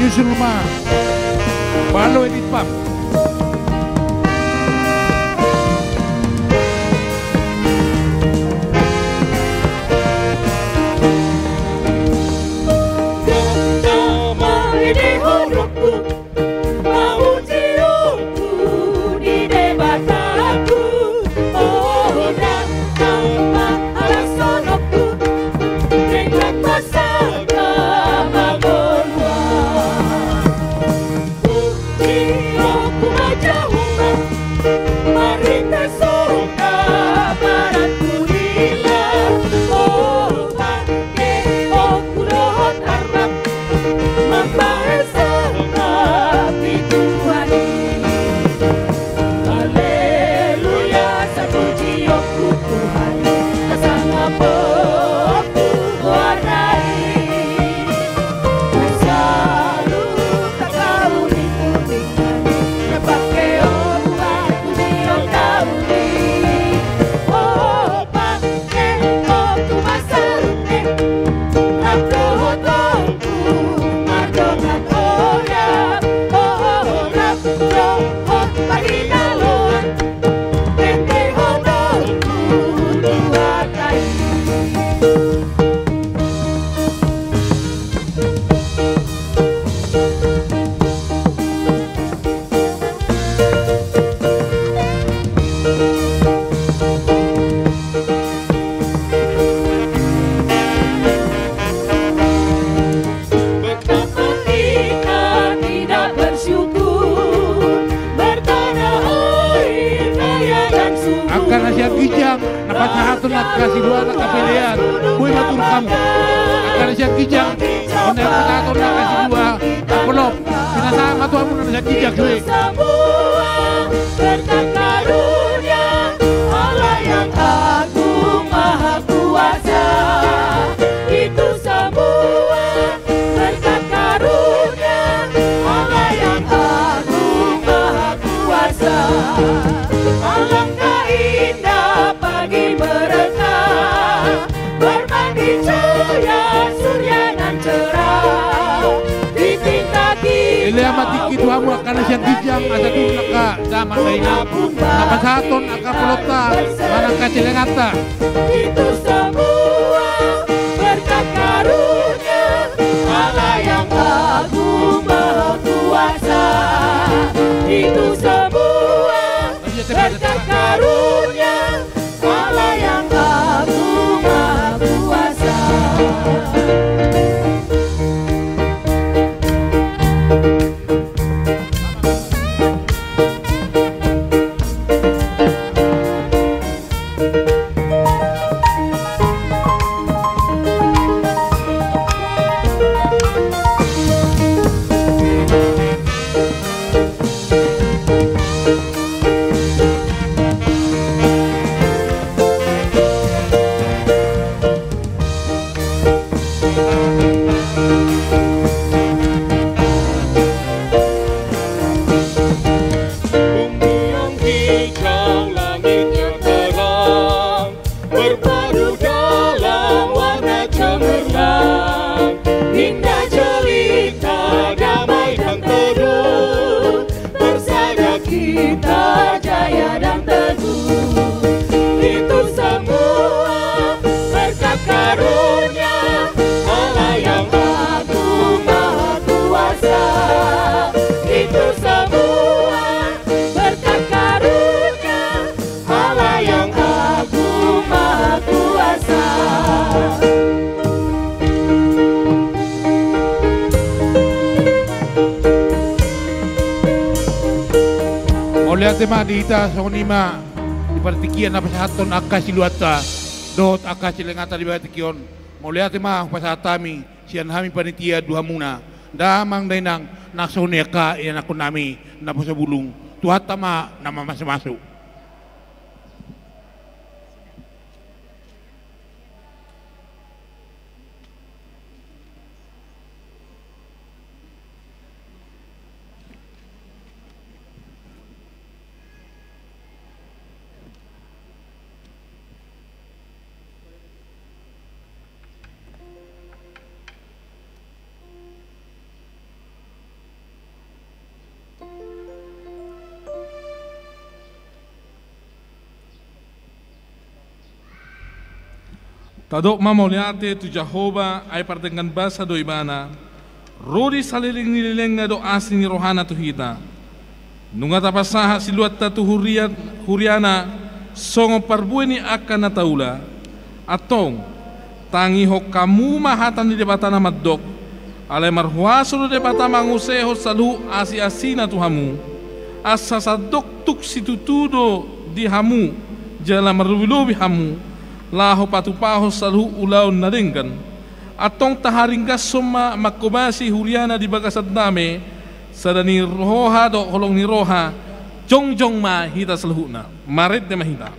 Sulma Balo Edit Pam. Angka na sian ginjang na pasahaton angka silua na kapelean, boi ma tulang hamu. Angka na sian ginjang on na pasahaton angka silua na polop. Pinasahat ma tu hamu na sian ginjang sude. Semua berkat karunia Allah yang agung maha kuasa. Itu semua berkat karunia Allah yang agung maha kuasa. Alangkah indah pagi berkah, bermandi cahaya surya nan cerah. Di tingkat kita. Elea ma tingki tu hamu angka na sian ginjang, asa tu angka damang dainang na pasahaton angka polopta manang angka celenganta. Itu semua berkat karunia Allah yang agung maha kuasa. Itu semua berkat karunia Allah yang agung maha kuasa. Bumi yang hijau, langit yang terang, berpadu dalam warna cemerlang, indah jelita, damai dan teduh, bersada kita jaya dan teguh. Itu semua berkat karunia Allah yang agung maha kuasa. Itu semua berkat karunia Allah yang agung maha kuasa. Mauliate ma di hita, songon i ma di partingkian na pasahathon angka siluanta dohot angka celenganta di bagasan tingki on. Mauliate ma hupasahat hami sian hami panitia tu hamuna, damang dainang, nang songon i angka ianakhonnami naposobulung. Tuhanta ma na mamasumasu. Tadok ma mauliate tu Jahowa, ai pardenggan basa do Ibana, ro di saleleng ni lelengna do asi ni rohana tu hita. Nunga tapasahat siluanta tu huria-, huriana songon parbue ni angka na taula. Antong, tangihon hamu ma hata ni Debata na mandok, alai marhuaso do Debata mangusehon saluhut asi-asina tu hamu. Asa sandok tuk situtu do di hamu, jala marlobi-lobi hamu, laho patupahon saluhut ulaon na denggan. Antong taharinggashon ma manghobasi huriana di bagasan dame, sada ni roha dohot holong ni roha, jongjong ma hita saluhutna. Marende ma hita.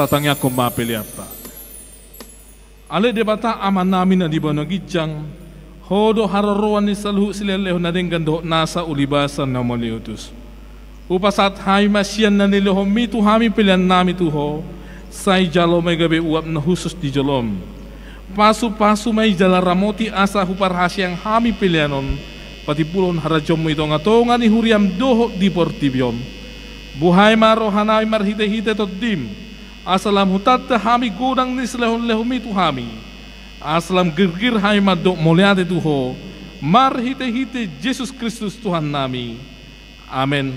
Tatangiangkon ma peleanta. Ale Debata Amanami na di banua ginjang, Ho do haroroan ni saluhut silehonlehon na denggan dohot nasa ulibasa na mauliutus. Hupasahat hami ma sian na nilehonMi tu hami peleannami tu Ho, sai jalo ma i gabe uap na hushus di joloM. Pasupasu ma i jala ramoti asa huparhaseang hami pelean on, patimbulhon harajaonMu i tongatonga ni huriaM dohot di portibi on. Buhai ma rohanami marhitehite TondiM, asa lam hutanda hami godang ni silehonlehonMi tu hami. Asa lam girgir hami mandok mauliate tu Ho, marhitehite Jesus Kristus Tuhannami. Amen.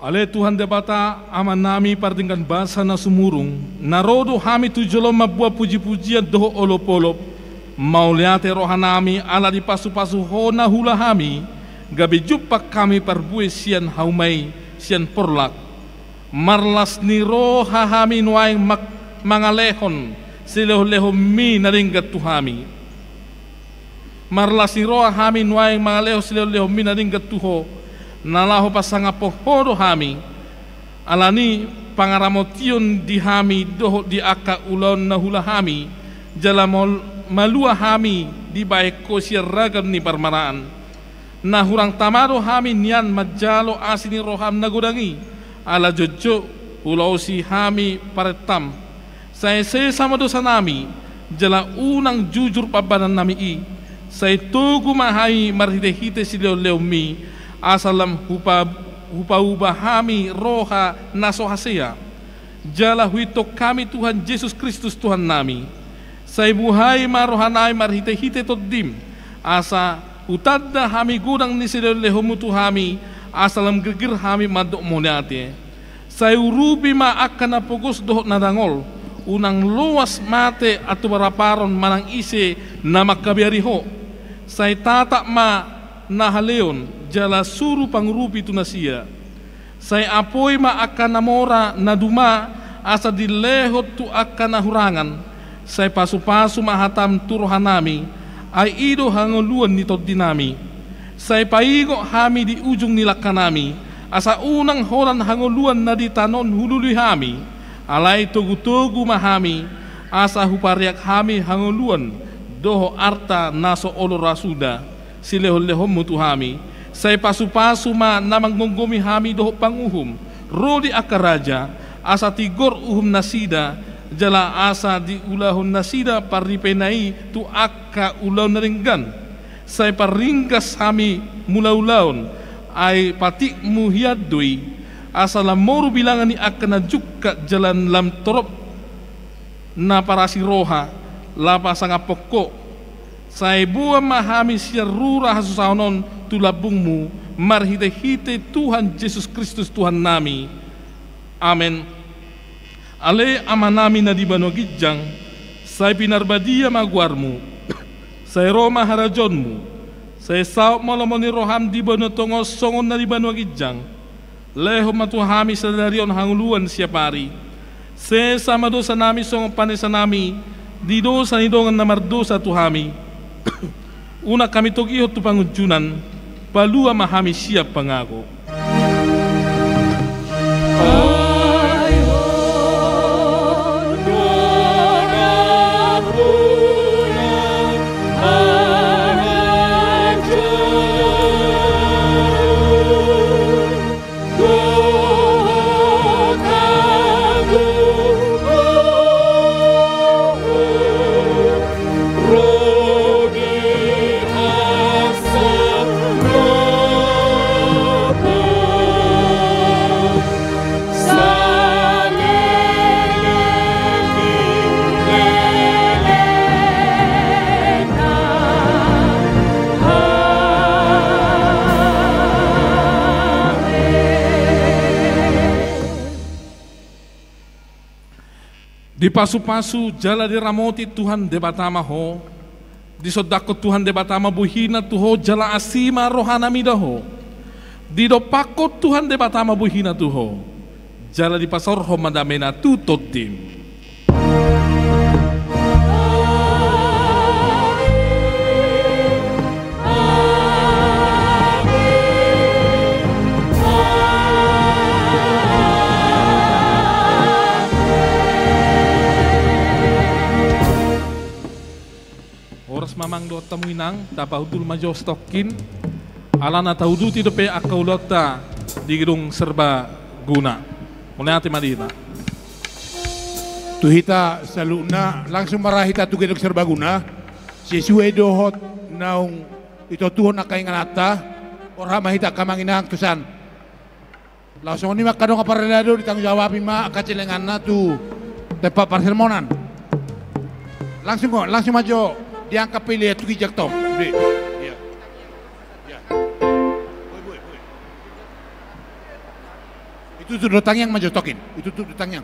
Ale Tuhan Debata, Amanami pardenggan basa na sumurung, na ro do hami tu joloM mamboan pujipujian dohot olopolop, mauliate rohanami ala dipasupasu Ho na huula hami, gabe jumpang hami parbue sian hauma i, sian porlak. Marlas ni roha hami nuaeng mang-, mangalehon silehonlehonMi na denggan tu hami. Marlas ni roha hami nuaeng mangalehon silehonlehonMi na denggan tu Ho, na laho pasangaphon Ho do hami. Alani pangaramotion di hami dohot di angka ulaon na huula hami, jala mol-, malua hami dibahen Ho sian ragam ni parmaraan. Na hurang tama do hami nian manjalo asi ni rohaM na godang i, ala jotjot hulosi hami parentaM. Sai sesa ma dosanami, jala unang jujur pambanannami i. Sai togu ma hami marhitehite silehonlehonmi, asa lam hupa-, hupauba hami roha na so hasea, jala huintohon hami Tuhan Jesus Kristus Tuhannami. Sai buhai ma rohanami marhitehite Tondim, asa hutanda hami godang ni silehonlehonmu tu hami, asa lam girgir hami mandok mauliate. Sai urupi ma angka na pogos dohot na dangol, unang loas mate atubaraparon manang ise na mangkabiari ho. Sai tatap ma na haleon, jala suru pangurupi tu nasida. Sai apoi ma angka na mora na duma, asa dilehon tu angka na hurangan. Sai pasupasu ma hatam tu rohanami, ai i do hangoluan ni tondinami. Sai paingot hami di ujung ni langkanami, asa unang holan hangoluan na di tano on hulului hami. Alai togutogu ma hami, asa hupareak hami hangoluan dohot arta na so olo ra suda silehonlehonmu tu hami. Sai pasupasu ma na manggomgomi hami dohot panguhum, ro di angka raja, asa tigor uhum nasida, jala asa diulahon nasida parripeina i tu angka ulaon na denggan. Sai parringgas hami mulaulaon, ai patikmu hian do i, asa lam moru bilangan ni angka na jungkat jala lam torop na parasi roha, lam pasangaphon ho. Sai boan ma hami sian rura hasusaon on tu lambungmu, marhitehite Tuhan Jesus Kristus Tuhannami. Amen. Ale Amanami na di banua ginjang, sai pinarbadia ma goarmu. Sai ro ma harajaonmu. Sai saut ma lomo ni roham di banua tonga on songon na di banua ginjang. Lehon ma tu hami sadari on hangoluan siapari. Sesa ma dosanami songon panesanami di dosa ni dongan na mardosa tu hami. Unang hami togihon tu pangunjunan, palua ma hami sian pangago. Dipasupasu jala diramoti Tuhan Debata ma ho. Disondangkon Tuhan Debata ma bohina tu ho jala asi ma rohana mida ho. Didompakkon Tuhan Debata ma bohina tu ho, jala dipasaorhon ma damena tu tondim. Horas ma amang dohot hamu inang, tapahundul ma jo stokkin, alana tauduti dope angka ulaonta di gedung serbaguna. Mauliate ma di hita. Tu hita saluhutna, langsung ma ra hita tu gedung serbaguna. Sesuai dohot naung itotuhon angka ingananta, ro ma hita angka amang inang tu san. Laos songon i ma angka dongan parhalado, ditanggung jawabi ma angka celenganna tu tempat parsermonan. Langsung ho, langsung ma jo diangkat pelean tu ginjang tong. Di. Iya. Iya. Boi, boi, boi. Itu tu do tangiang ma jo, stokkin. Itu tu do tangiang.